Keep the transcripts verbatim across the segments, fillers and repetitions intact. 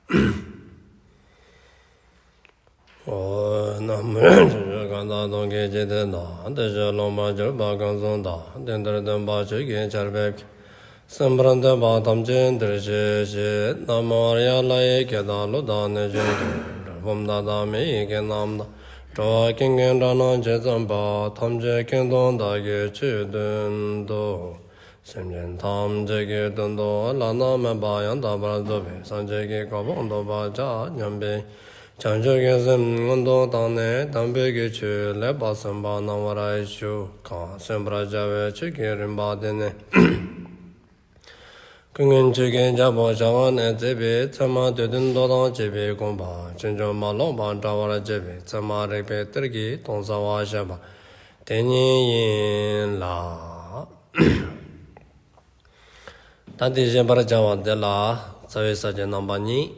ཨོ། ན་མོ། ཆོས་སྐད་གང་དག་སྟོང་གི་འཇིག་རྟེན་ན། བདེ་གཤེགས་སློབ་མར་གྱུར་པ་གང་གསུངས་དང་། དེང་འདིར་སྟོན་པ་ཆོས་ཀྱི་ཆར་འབེབས་ཀྱིས། གསན་པར་འདོད་པ་ཐམས་ཅད་འདིར་གཤེགས་ཤིག། ན་མོ་ཨཱརྱ། ལྷ་ཡི་སྐད་དང་ཀླུ་དང་གནོད་སྦྱིན་སྐད། གྲུལ་བུམ་དག་དང་མི་ཡི་སྐད་རྣམས་དང་། འགྲོ་བ་ཀུན་གྱི་སྒྲ་རྣམས་ཇི་ཙམ་པ། ཐམས་ཅད་སྐད་དུ་བདག་གིས་ཆོས་བསྟན་ཏོ། སེམས་ཅན་ཐམས་ཅད་ཀྱི་དོན་དུ་བླ་ན་མེད་པ་ཡང་དག་པར་རྫོགས་པའི་སངས་རྒྱས་ཀྱི་གོ་འཕང་ཐོབ་པར་བྱ་སྙམ་པའི་བྱང་ཆུབ་ཀྱི་སེམས་མངོན་དུ་བཏང་ནས་དམ་པའི་གི་ཆོས་ལེགས་པར་གསན་པ་གནང་བར་ཞུ། གང་གསན་པར་བྱ་བའི་ཆོས་ཀྱི་རིམ་པ་དེ་ནི། ཀུན་མཁྱེན་ཆོས་ཀྱི་རྒྱལ་པོ་ཞལ་སྔ་ནས་མཛད་པའི་ཚད་མ་སྡེ་བདུན་མདོ་དང་བཅས་པའི་དགོངས་པ་ཕྱིན་ཅི་མ་ལོག་པར་འགྲེལ་བར་བྱེད་པའི་ཚད་མ་རིགས་པའི་གཏེར་གྱི་དོན་གསལ་བར་བཤད་པ་དེ་ཉིད་ཡིན་ལ། ད་འདི་བཤད་པར་བྱ་བ་དེ་ལ་རྩ་བའི་ས་བཅད་རྣམ་པ་གཉིས།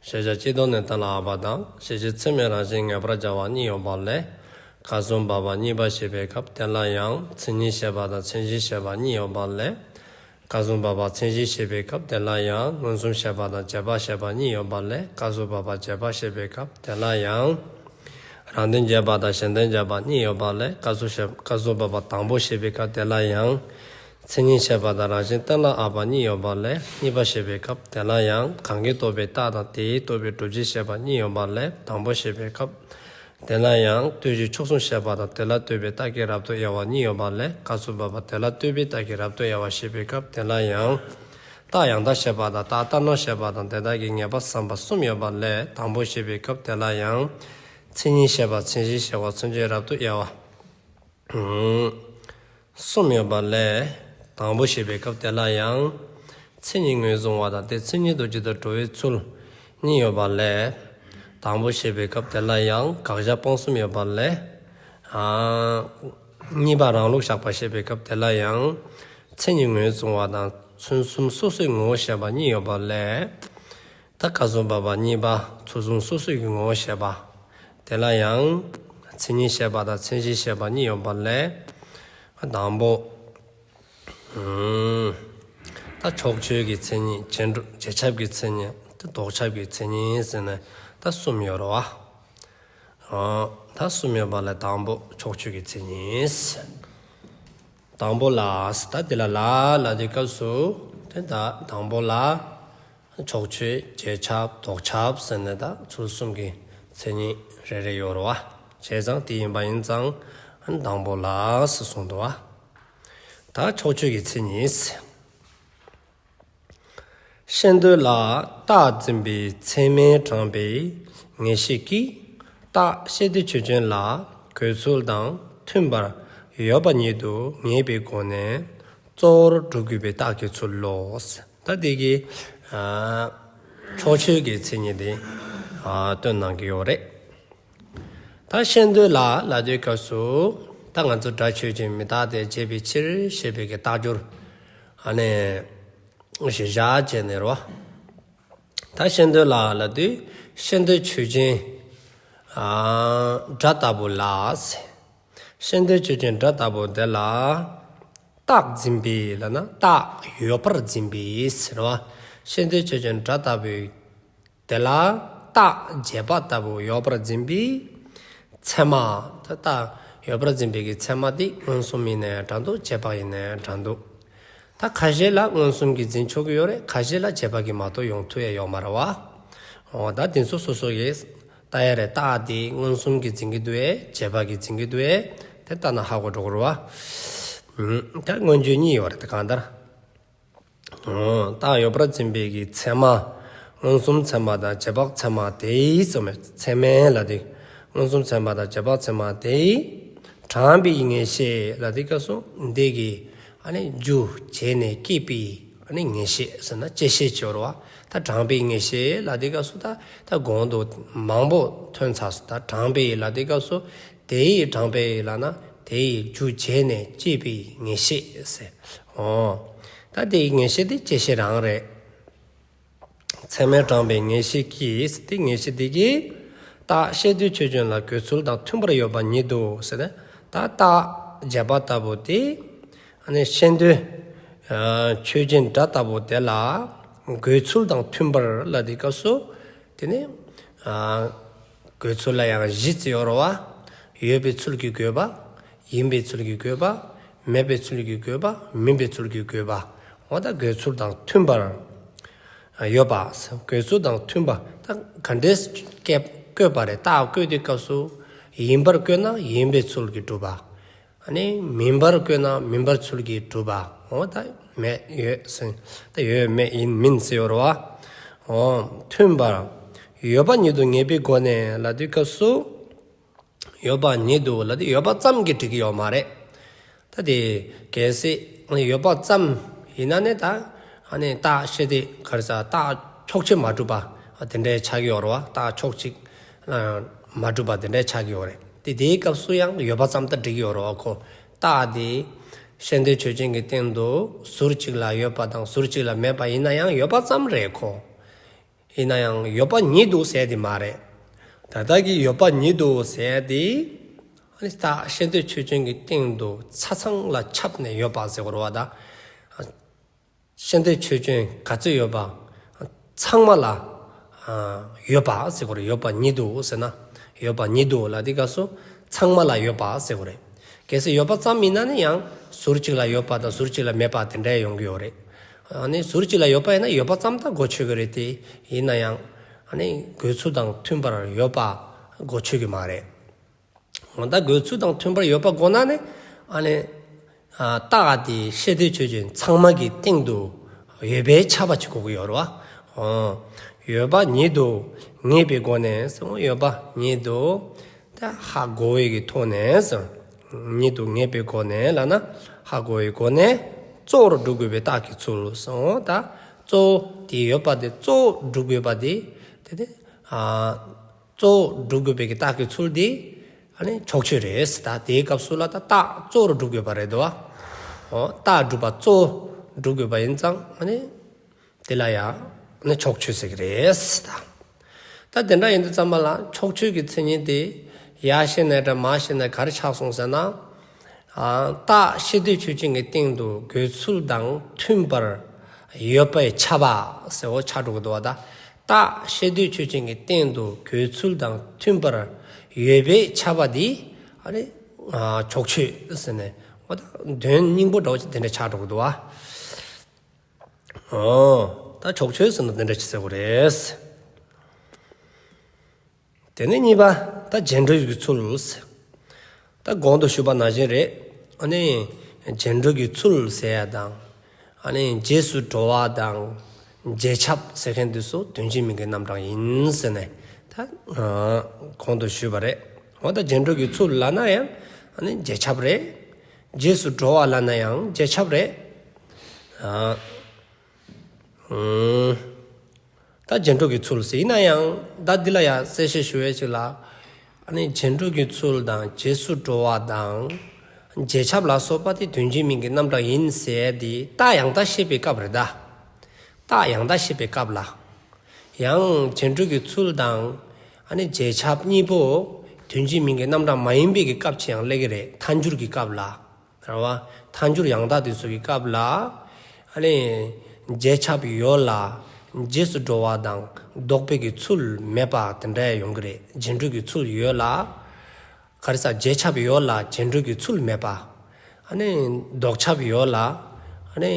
ཤེས་བྱ་སྤྱི་ལྡོག་ནས་གཏན་ལ་དབབ་པ་དང་། ཤེས་བྱེད་ཚད་མའི་རང་བཞིན་ངེས་པར་བྱ་བ་གཉིས་ཡོད་པ་ལས། སྐབས་སུ་བབ་པ་གཉིས་པ་བཤད་པའི་སྐབས་དེ་ལ་ཡང་། མཚན་ཉིད་བཤད་པ་དང་མཚན་གཞི་བཤད་པ་གཉིས་ཡོད་པ་ལས། སྐབས་སུ་བབ་པ་མཚན་གཞི་བཤད་པའི་སྐབས་དེ་ལ་ཡང་། མངོན་སུམ་བཤད་པ་དང་རྗེས་དཔག་བཤད་པ་གཉིས་ཡོད་པ་ལས། སྐབས་སུ་བབ་པ་རྗེས་དཔག་བཤད་པའི་སྐབས་དེ་ལ་ཡང་། རང་དོན་རྗེས་དཔག་དང་གཞན་དོན་རྗེས་དཔག་གཉིས་ཡོད་པ་ལས། སྐབས་སུ་བཤད། སྐབས་སུ་བབ་པ་དང་པོ་བཤད་པའི་སྐབས་དེ་ལ་ཡང་། མཚན་ཉིད་བཤད་པ་དང་རང་བཞིན་གཏན་ལ་དབབ་པ་གཉིས་ཡོད་པ་ལས། གཉིས་པ་བཤད་པའི་སྐབས་དེ་ལ་ཡང་། གང་གིས་རྟོགས་པའི་རྟགས་དང་དེས་རྟོགས་པའི་སྒྲུབ་བྱེད་བཤད་པ་གཉིས་ཡོད་པ་ལས། དང་པོ་བཤད་པའི་སྐབས་དེ་ལ་ཡང་། ལྟོས་གཞི་ཕྱོགས་གསུམ་བཤད་པ་དང་དེ་ལ་ལྟོས་པའི་རྟགས་ཀྱི་རབ་ཏུ་དབྱེ་བ་གཉིས་ཡོད་པ་ལས། སྐབས་སུ་བབ་པ་དེ་ལ་ལྟོས་པའི་རྟགས་ཀྱི་རབ་ཏུ་དབྱེ་བ་བཤད་པའི་སྐབས་དེ་ལ་ཡང་། རྟགས་ཡང་དག་བཤད་པ་དང་རྟགས་ལྟར་སྣང་བཤད་པ་དང་དེ་དག་གི་ངེས་པ་བསམ་པ་གསུམ་ཡོད་པ་ལས། དང་པོ་བཤད་པའི་སྐབས་དེ་ལ་ཡང་། མཚན་ཉིད་བཤད་པ་མཚན་གཞི་བཤད་པ་མཚོན་བྱའི་རབ་ཏུ་དབྱེ་བ་གསུམ་ཡོད་པ་ལས། དང་པོ་བཤད་པའི་སྐབས་དེ་ལ་ཡང་། མཚན་ཉིད་ངོས་བཟུང་བ་དང་དེ་མཚན་ཉིད་དུ་ཇི་ལྟར་འགྲོ་བའི་ཚུལ་གཉིས་ཡོད་པ་ལས། དང་པོ་བཤད་པའི་སྐབས་དེ་ལ་ཡང་དགག་བཞག་སྤང་གསུམ་ཡོད་པ་ལས། ཨ། གཉིས་པ་རང་ལུགས་བཞག་པ་བཤད་པའི་སྐབས་དེ་ལ་ཡང་། མཚན་ཉིད་ངོས་བཟུང་བ་དང་ཚུལ་གསུམ་སོ་སོའི་ངོ་བོ་བཤད་པ་གཉིས་ཡོད་པ་ལས། ད་སྐབས་སུ་བབ་པ་གཉིས་པ་ཚུལ་གསུམ་སོ་སོའི་གི་ངོ་བོ་བཤད་པ་དེ་ལ་ཡང་། མཚན་ཉིད་བཤད་པ་དང་མཚན་གཞི་བཤད་པ་གཉིས་ཡོད་པ་ལས། དང་པོ། ཨུམ། ད་ཕྱོགས་ཆོས་ཀྱི་མཚན་ཉིད། རྗེས་འགྲོ་རྗེས་ཁྱབ་ཀྱི་མཚན་ཉིད། ད་ལྡོག་ཁྱབ་ཀྱི་མཚན་ཉིད་ཟེར་ནས་ད་གསུམ་ཡོད་རེད་བ། ཨོ། ད་གསུམ་ཡོད་པ་ལས་དང་པོ་ཕྱོགས་ཆོས་ཀྱི་མཚན་ཉིད། དང་པོ་ལ། ད་འདི་ལ་ལ་ལ་དེ་སྐབས་སུ་དེ་ད་དང་པོ་ལ། ཕྱོགས་ཆོས་རྗེས་ཁྱབ་ལྡོག་ཁྱབ་ཟེར་ནས་ད་ཚུལ་གསུམ་གྱི་མཚན་ཉིད་རེ་རེ་ཡོད་རེད་བ། བྱས་ཙང་དེ་ཡིན་པ་ཡིན་ཙང་དང་པོ་ལ་ཟེར་གསུངས་འདུག་བ། ད་ཕྱོགས་ཆོས་ཀྱི་མཚན་ཉིད། ཤེས་འདོད་ལ་རྟགས་འཛིན་པའི་ཚད་མས་དྲངས་པའི་ངེས་ཤེས་ཀྱིས། རྟགས་ཤེས་འདོད་ཆོས་ཅན་ལ་འགོད་ཚུལ་དང་མཐུན་པར་ཡོད་པ་ཉིད་དུ་ངེས་པའི་སྒོ་ནས་གཙོ་བོར་སྒྲུབ་དགོས་པའི་རྟགས་ཀྱི་ཚུལ་ལོ། ད་འདི་གི་ཨ་ཕྱོགས་ཆོས་ཀྱི་མཚན་ཉིད་དེ་ཨ་སྟོན་གནང་གི་ཡོད་རེད། ད་ཤེས་འདོད་ལ་ལ་དེའི་སྐབས་སུ་ད་ང་ཚོ་སྒྲ་ཆོས་ཅན་མི་རྟག་སྟེ་བྱས་པའི་ཕྱིར་ཞེས་པའི་གི་རྟགས་སྦྱོར་ཨ་ནི་གཞི་བཞག་བྱས་ནས་རོ། ད་ཤེས་འདོད་ལ་ལ་དེ་ཤེས་འདོད་ཆོས་ཅན་ཨ་སྒྲ་ལྟ་བུ་ལ་ཟེར། ཤེས་འདོད་ཆོས་ཅན་སྒྲ་ལྟ་བུ་དེ་ལ་རྟགས་འཛིན་པའི་ལབ་ན་རྟགས་ཡོད་པར་འཛིན་པའི་ཟེར་བ། ཤེས་འདོད་ཆོས་ཅན་སྒྲ་ལྟ་བུའི་དེ་ལ་རྟགས་རྗེས་དཔག་ལྟ་བུ་ཡོད་པར་འཛིན་པའི་ཚད་མ། ད་རྟགས་ཡོད་པར་འཛིན་པའི་གི་ཚད་མ་དེ་མངོན་སུམ་ཡིན་ནའི་འདྲ་འདུག་རྗེས་དཔག་ཡིན་ནའི་འདྲ་འདུག་ད་ཁ་ཤས་ལ་མངོན་སུམ་གྱིས་འཛིན་ཆོག་གི་ཡོད་རེད། ཁ་ཤས་ལ་རྗེས་དཔག་གིས་མ་གཏོགས་ཡོང་ཐུབ་ཡ་ཡོད་མ་རེད་བ། འོ་ད་དེ་ཚོ་སོ་སོ་གིས་ལྟ་ཡ་རེད། རྟགས་དེ་མངོན་སུམ་གྱིས་འཛིན་གྱི་འདུག་གས་རྗེས་དཔག་གིས་འཛིན་གྱི་འདུག་གས་དེ་ལྟ་ན་ཧ་གོ་འགྲོ་གི་རེད་བ། ད་མངོན་བརྗོད་གཉིས་ཡོད་རེད། དེ་གང་ལྟར། རྟགས་ཡོད་པར་འཛིན་པའི་གི་ཚད་མ། མངོན་སུམ་ཚད་མ་དང་རྗེས་དཔག་ཚད་མ་དེའི་ཚད་མ། ཚད་མ་ལ་དེ། མངོན་སུམ་ཚད་མ་དང་རྗེས་དཔག་ཚད་མ་དེའི་དྲངས་པའི་ངེས་ཤེས་ལ་དེ་སྐབས་སུ་འདི་གི་ཨ་ནི་རྒྱུ་བྱས་ནས་སྐྱེས་པའི་ཨ་ནི་ངེས་ཤེས་ཟེར་ན་བཅད་ཤེས་ཅིག་ཡོད་རེད་བ། ད་དྲངས་པའི་ངེས་ཤེས་ལ་དེ་སྐབས་སུ་ད་ད་གོང་དུ་མང་པོ་ཐོན་ཚར་སོང་། ད་དྲངས་པའི་ལ་དེ་སྐབས་སུ་དེའི་དྲངས་པའི་ལབ་ན་དེའི་རྒྱུ་བྱས་ནས་སྐྱེས་པའི་ངེས་ཤེས་ཟེར། འོ། ད་དེའི་ངེས་ཤེས་དེ་བཅད་ཤེས་རང་རེད། ཚད་མས་དྲངས་པའི་ངེས་ཤེས་ཀྱིས་དེ་ངེས་ཤེས་དེ་གིས་རྟགས་ཤེས་འདོད་ཆོས་ཅན་ལ་འགོད་ཚུལ་དང་མཐུན་པར་ཡོད་པ་ཉིད་དུ་ཟེར་ན། ད་རྟགས་རྗེས་དཔག་ལྟ་བུ་དེ་ཨ་ནི་ཤེས་འདོད་ཆོས་ཅན་སྒྲ་ལྟ་བུ་དེ་ལ་འགོད་ཚུལ་དང་མཐུན་པར་ལ་དེ་སྐབས་སུ་ དེ་ནས་ཨ་འགོད་ཚུལ་ལ་ཡང་བཞི་ཅིག་ཡོད་རེད་བ། ཡོད་པའི་ཚུལ་གྱིས་འགོད་པ། ཡིན་པའི་ཚུལ་གྱིས་འགོད་པ། མེད་པའི་ཚུལ་གྱིས་འགོད་པ། མིན་པའི་ཚུལ་གྱིས་འགོད་པ། འོ་ད་འགོད་ཚུལ་དང་མཐུན་པར་ཡོད་པ། འགོད་ཚུལ་དང་མཐུན་པ། ད་ག་འདྲས་སྐྱེ་བཀོད་པ་རེད། རྟགས་བཀོད་དུས་སྐབས་སུ་ཡིན་པར་བཀོད་ན་ཡིན་པའི་ཚུལ་གྱིས་གྲུབ་པ། ཨ་ནི་མིན་པར་བཀོད་ན་མིན་པར་ཚུལ་གྱིས་གྲུབ་པ། འོ་ད་མེད་ཡོད་ཟེར། ད་ཡོད་མེད་ཡིན་མིན་ཟེར་ཡོད་རེད་བ། འོ་མཐུན་པར། ཡོད་པ་ཉིད་དུ་ངེས་པའི་སྒོ་ནས་ལབ་དུས་སྐབས་སུ། ཡོད་པ་ཉིད་དུ་ལབ་དུས་ཡོད་པ་ཙམ་གྱིས་འགྲིག་གི་ཡོད་མ་རེད། ད་དེ་གལ་སྲིད་ཡོད་པ་ཙམ་ཡིན་ན་ནི་ད་ཨ་ནི་རྟགས་ཤེས་འདོད་ག་རེ་ཟ། རྟགས་ཕྱོགས་ཆོས་མ་གྲུབ་པ་དེ་འདྲའི་ཆགས་ཀྱི་ཡོད་རེད་བ། རྟགས་ཕྱོགས་གཅིག་ལ་མ་གྲུབ་པ་དེ་འདྲའི་ཆགས་ཀྱི་ཡོད་རེད། དེ་དེའི་སྐབས་སུ་ཡང་ཡོད་པ་ཙམ་ད་འགྲིག་གི་ཡོད་རེད་བ་ཁོ། རྟགས་དེ་ཤེས་འདོད་ཆོས་ཅན་གྱི་སྟེང་དུ་ཟུར་གཅིག་ལ་ཡོད་པ་དང་ཟུར་གཅིག་ལ་མེད་པ་ཡིན་ན་ཡང་ཡོད་པ་ཙམ་རེད་ཁོ། ཡིན་ན་ཡང་ཡོད་པ་ཉིད་དུ་ཟེར་དེ་མ་རེད། ད་ལྟ་གི་ཡོད་པ་ཉིད་དུ་ཟེར་དེ་ཨ་ནི་རྟགས་ཤེས་འདོད་ཆོས་ཅན་གྱི་སྟེང་དུ་ཆ་ཚང་ལ་ཁྱབ་ནས་ཡོད་པ་ཟེར་དགོས་རེད་བ་ད། ཤེས་འདོད་ཆོས་ཅན་ག་ཚོད་ཡོད་པ་ཚང་མ་ལ་ཨ་ཡོད་པ་ཟེར་དགོས་རེད། ཡོད་པ་ཉིད་དུ་ཟེར་ན་ཡོད་པ་ཉིད་དུ་ལབ་དུས་སྐབས་སུ་ཚང་མ་ལ་ཡོད་པ་ཟེར་དགོས་རེད། གལ་སྲིད་ཡོད་པ་ཙམ་ཡིན་ན་ནི་ཡང་ཟུར་གཅིག་ལ་ཡོད་པ་དང་ཟུར་གཅིག་ལ་མེད་པ་དེ་འདྲ་ཡོང་གི་ཡོད་རེད། ཨ་ནི་ཟུར་གཅིག་ལ་ཡོད་པ་ཡིན་ན་ཡོད་པ་ཙམ་ད་གོ་ཆོད་ཀྱི་རེད་དེ། ཡིན་ན་ཡང་ཨ་ནི་འགོད་ཚུལ་དང་མཐུན་པར་ཡོད་པ་གོ་ཆོད་ཀྱི་མ་རེད། འོ་ད་འགོད་ཚུལ་དང་མཐུན་པར་ཡོད་པ་དགོས་ན་ནི་ཨ་ནི་ཨ་རྟགས་དེ་ཤེས་འདོད་ཆོས་ཅན་ཚང་མ་གི་སྟེང་དུ་ཡོད་པའི་ཁྱབ་པ་ཅིག་དགོས་ཀྱི་ཡོད་རེད་བ། འོ་ཡོད་པ་ཉིད་དུ་ངེས་པའི་སྒོ་ནས་ཟེར། ཡོད་པ་ཉིད་དུ་ད་ཧ་གོ་བའི་གི་ཐོག་ནས་ཟེར། ཉིད་དུ་ངེས་པའི་སྒོ་ནས་ལབ་ན་ཧ་གོ་བའི་སྒོ་ནས་གཙོ་བོར་སྒྲུབ་དགོས་པའི་རྟགས་ཀྱི་ཚུལ་ཟེར། འོ་ད་གཙོ་བོ་དེ་ཡོད་པ་དེ་གཙོ་བོར་སྒྲུབ་དགོས་པ་དེ་དེ་དེ་ཨ་གཙོ་བོར་སྒྲུབ་དགོས་པའི་གི་རྟགས་ཀྱི་ཚུལ་དེ་ཨ་ནི་ཕྱོགས་ཆོས་རེད། ད་དེའི་སྐབས་སུ་ལ་ད་རྟགས་གཙོ་བོར་སྒྲུབ་དགོས་པ་རེད་དོ། འོ་རྟགས་སྒྲུབ་པ་གཙོ་བོར་སྒྲུབ་དགོས་པ་ཡིན་ཙང་ཨ་ནི་དེ་ལ་ཡང་ཨ་ནི་ཕྱོགས་ཆོས་ཟེར་གི་རེད་ད། ད་དེ་འདྲ་ཡིན་དུས་ཙམ་པ་ལ་ཕྱོགས་ཆོས་ཀྱི་མཚན་ཉིད་དེ་ཡར་བཤད་ན་འདྲ་མར་བཤད་ན་ག་རེ་ཆགས་སོང་ཟེར་ན། ཨ་རྟགས་ཤེས་འདོད་ཆོས་ཅན་གྱི་སྟེང་དུ་འགོད་ཚུལ་དང་མཐུན་པར་ཡོད་པའི་ཁྱབ་པ་ཟེར་བ་ཆགས་འགྲོ་གི་འདུག་བ་ད། རྟགས་ཤེས་འདོད་ཆོས་ཅན་གྱི་སྟེང་དུ་འགོད་ཚུལ་དང་མཐུན་པར་ཡོད་པའི་ཁྱབ་པ་འདི་ཨ་ནི་ཨ་ཕྱོགས་ཆོས་ཟེར་ནས་འོ་ད་དོན་སྙིང་པོ་འདྲ་བོ་ཅིག་དེ་འདྲ་ཆགས་འགྲོ་གི་འདུག་བ། འོ་ད་ཕྱོགས་ཆོས་ཟེར་ན་དེ་འདྲ་ཅིག་ཟེར་དགོས་རེད། དེ་ནས་གཉིས་པ་ད་རྗེས་འགྲོའི་གི་ཚུལ། ད་གོང་དུ་ཞུས་པ་ནང་བཞིན་རེད། ཨ་ནི་རྗེས་འགྲོའི་གི་ཚུལ་ཟེར་ཡ་དང་། ཨ་ནི་རྗེས་སུ་འགྲོ་བ་དང་། རྗེས་ཁྱབ་ཟེར་མཁན་དེ་ཚོ་དོན་གཅིག་མིང་གི་རྣམ་གྲངས་ཡིན་ཟེར་ནས་ད་གོང་དུ་ཞུས་པ་རེད། འོ་ད་རྗེས་འགྲོའི་གི་ཚུལ་ལབ་ན་ཡང་ཨ་ནི་རྗེས་ཁྱབ་རེད། རྗེས་སུ་འགྲོ་བ་ལབ་ན་ཡང་རྗེས་ཁྱབ་རེད། ཨ། ཨུམ། ད་རྗེས་འགྲོ་གི་ཚུལ་ཟེར་ན་ཡང་ད་འདི་ལ་ཡང་གསལ་བཤད་ཞུ་བའི་ཆེད་ལ། ཨ་ནི་རྗེས་འགྲོ་གི་ཚུལ་དང་རྗེས་སུ་འགྲོ་བ་དང་། རྗེས་ཁྱབ་ལ་སོགས་པ་དེ་དོན་གཅིག་མིང་གི་རྣམ་གྲངས་ཡིན་ཟེར་དེ་རྟགས་ཡང་དག་བཤད་པའི་སྐབས་རེད་ད། རྟགས་ཡང་དག་བཤད་པའི་སྐབས་ལ། ཡང་རྗེས་འགྲོ་གི་ཚུལ་དང་། ཨ་ནི་རྗེས་ཁྱབ་གཉིས་པོ་དོན་གཅིག་མིང་གི་རྣམ་གྲངས་མ་ཡིན་པའི་གི་སྐབས་ཅིག་ཡང་སླེབས་ཀྱི་རེད། ཐལ་འགྱུར་གྱི་སྐབས་ལ། རེད་བ། ཐལ་འགྱུར་ཡང་དག་དེ་ཚོ་གི་སྐབས་ལ། ཨ་ནི་རྗེས་ཁྱབ་ཡོད་ལ། རྗེས་སུ་འགྲོ་བ་དང་ལྡོག་པའི་གི་ཚུལ་མེད་པ་དེ་འདྲ་ཡོང་གི་རེད། རྗེས་འགྲོ་གི་ཚུལ་ཡོད་ལ། ག་རེ་ཟ། རྗེས་ཁྱབ་ཡོད་ལ་རྗེས་འགྲོ་གི་ཚུལ་མེད་པ། ཨ་ནི་ལྡོག་ཁྱབ་ཡོད་ལ། ཨ་ནི་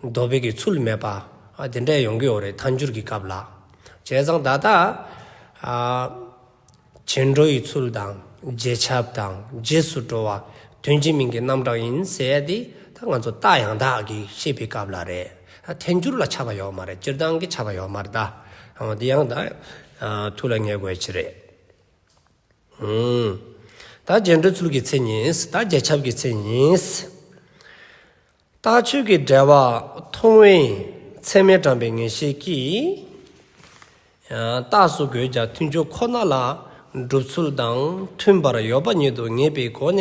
ལྡོག་པའི་གི་ཚུལ་མེད་པ། ཨ་དེ་འདྲ་ཡོང་གི་ཡོད་རེད། ཐལ་འགྱུར་གྱི་སྐབས་ལ། བྱས་ཙང་ད་ལྟ། ཨ། རྗེས་འགྲོའི་ཚུལ་དང་རྗེས་ཁྱབ་དང་རྗེས་སུ་འགྲོ་བ་དོན་གཅིག་མིང་གི་རྣམ་གྲངས་ཡིན་ཟེར་ཡ་དེ་ད་ང་ཚོ་རྟགས་ཡང་དག་གི་བཤད་པའི་སྐབས་ལ་རེད། ཐལ་འགྱུར་ལ་ཁྱབ་པ་ཡོད་མ་རེད། སྤྱིར་བཏང་གི་ཁྱབ་པ་ཡོད་མ་རེད་ད། འོ་དེ་ཡང་ད་ཐུགས་ལ་ངེས་དགོས་ཡ་ཅིག་རེད། ཨུམ། ད་རྗེས་འགྲོའི་ཚུལ་གྱི་མཚན་ཉིད། ད་རྗེས་ཁྱབ་ཀྱི་མཚན་ཉིད། རྟགས་ཆོས་ཀྱི་འབྲེལ་བ་མཐོང་བས་ཚད་མས་དྲངས་པའི་ངེས་ཤེས་ཀྱིས། རྟགས་སུ་འགོད་བྱ་མཐུན་ཕྱོགས་ཁོ་ན་ལ་སྒྲུབ་ཚུལ་དང་མཐུན་པར་ཡོད་པ་ཉིད་དུ་ངེས་པའི་སྒོ་ནས་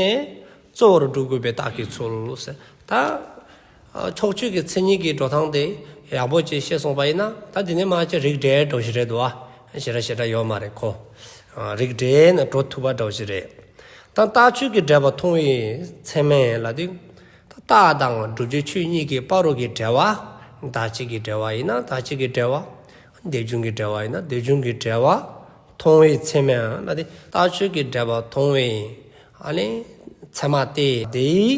གཙོ་བོར་སྒྲུབ་དགོས་པའི་རྟགས་ཀྱི་ཚུལ་ཟེར། ད་ཕྱོགས་ཆོས་ཀྱི་མཚན་ཉིད་ཀྱི་འགྲོ་སྟངས་དེ་ཡག་པོ་ཅིག་ཤེས་སོང་པ་ཡིན་ན། ད་དེ་ནས་མར་ཅིག་རིགས་འགྲེ་འདྲ་བོ་ཞིག་རེད་འདུག་བ། ཞེ་དྲག་ཞེ་དྲག་ཡོད་མ་རེད་ཁོ། རིགས་འགྲེ་ནས་འགྲོ་ཐུབ་པ་འདྲ་བོ་ཞིག་རེད། ད་རྟགས་ཆོས་ཀྱི་འབྲེལ་བ་མཐོང་བས་ཚད་མས་ལབ་དུས། ད་རྟགས་དང་བསྒྲུབ་བྱའི་ཆོས་གཉིས་ཀྱི་བར་དུ་གི་འབྲེལ་བ། བདག་གཅིག་གི་འབྲེལ་བ་ཡིན་ན་བདག་གཅིག་གི་འབྲེལ་བ། དེ་བྱུང་གི་འབྲེལ་བ་ཡིན་ན་དེ་བྱུང་གི་འབྲེལ་བ་མཐོང་བའི་ཚད་མའམ་ལ་དེ་རྟགས་ཆོས་ཀྱི་འབྲེལ་བ་མཐོང་བའི་ཨ་ནི་ཚད་མ་སྟེ། དེའི་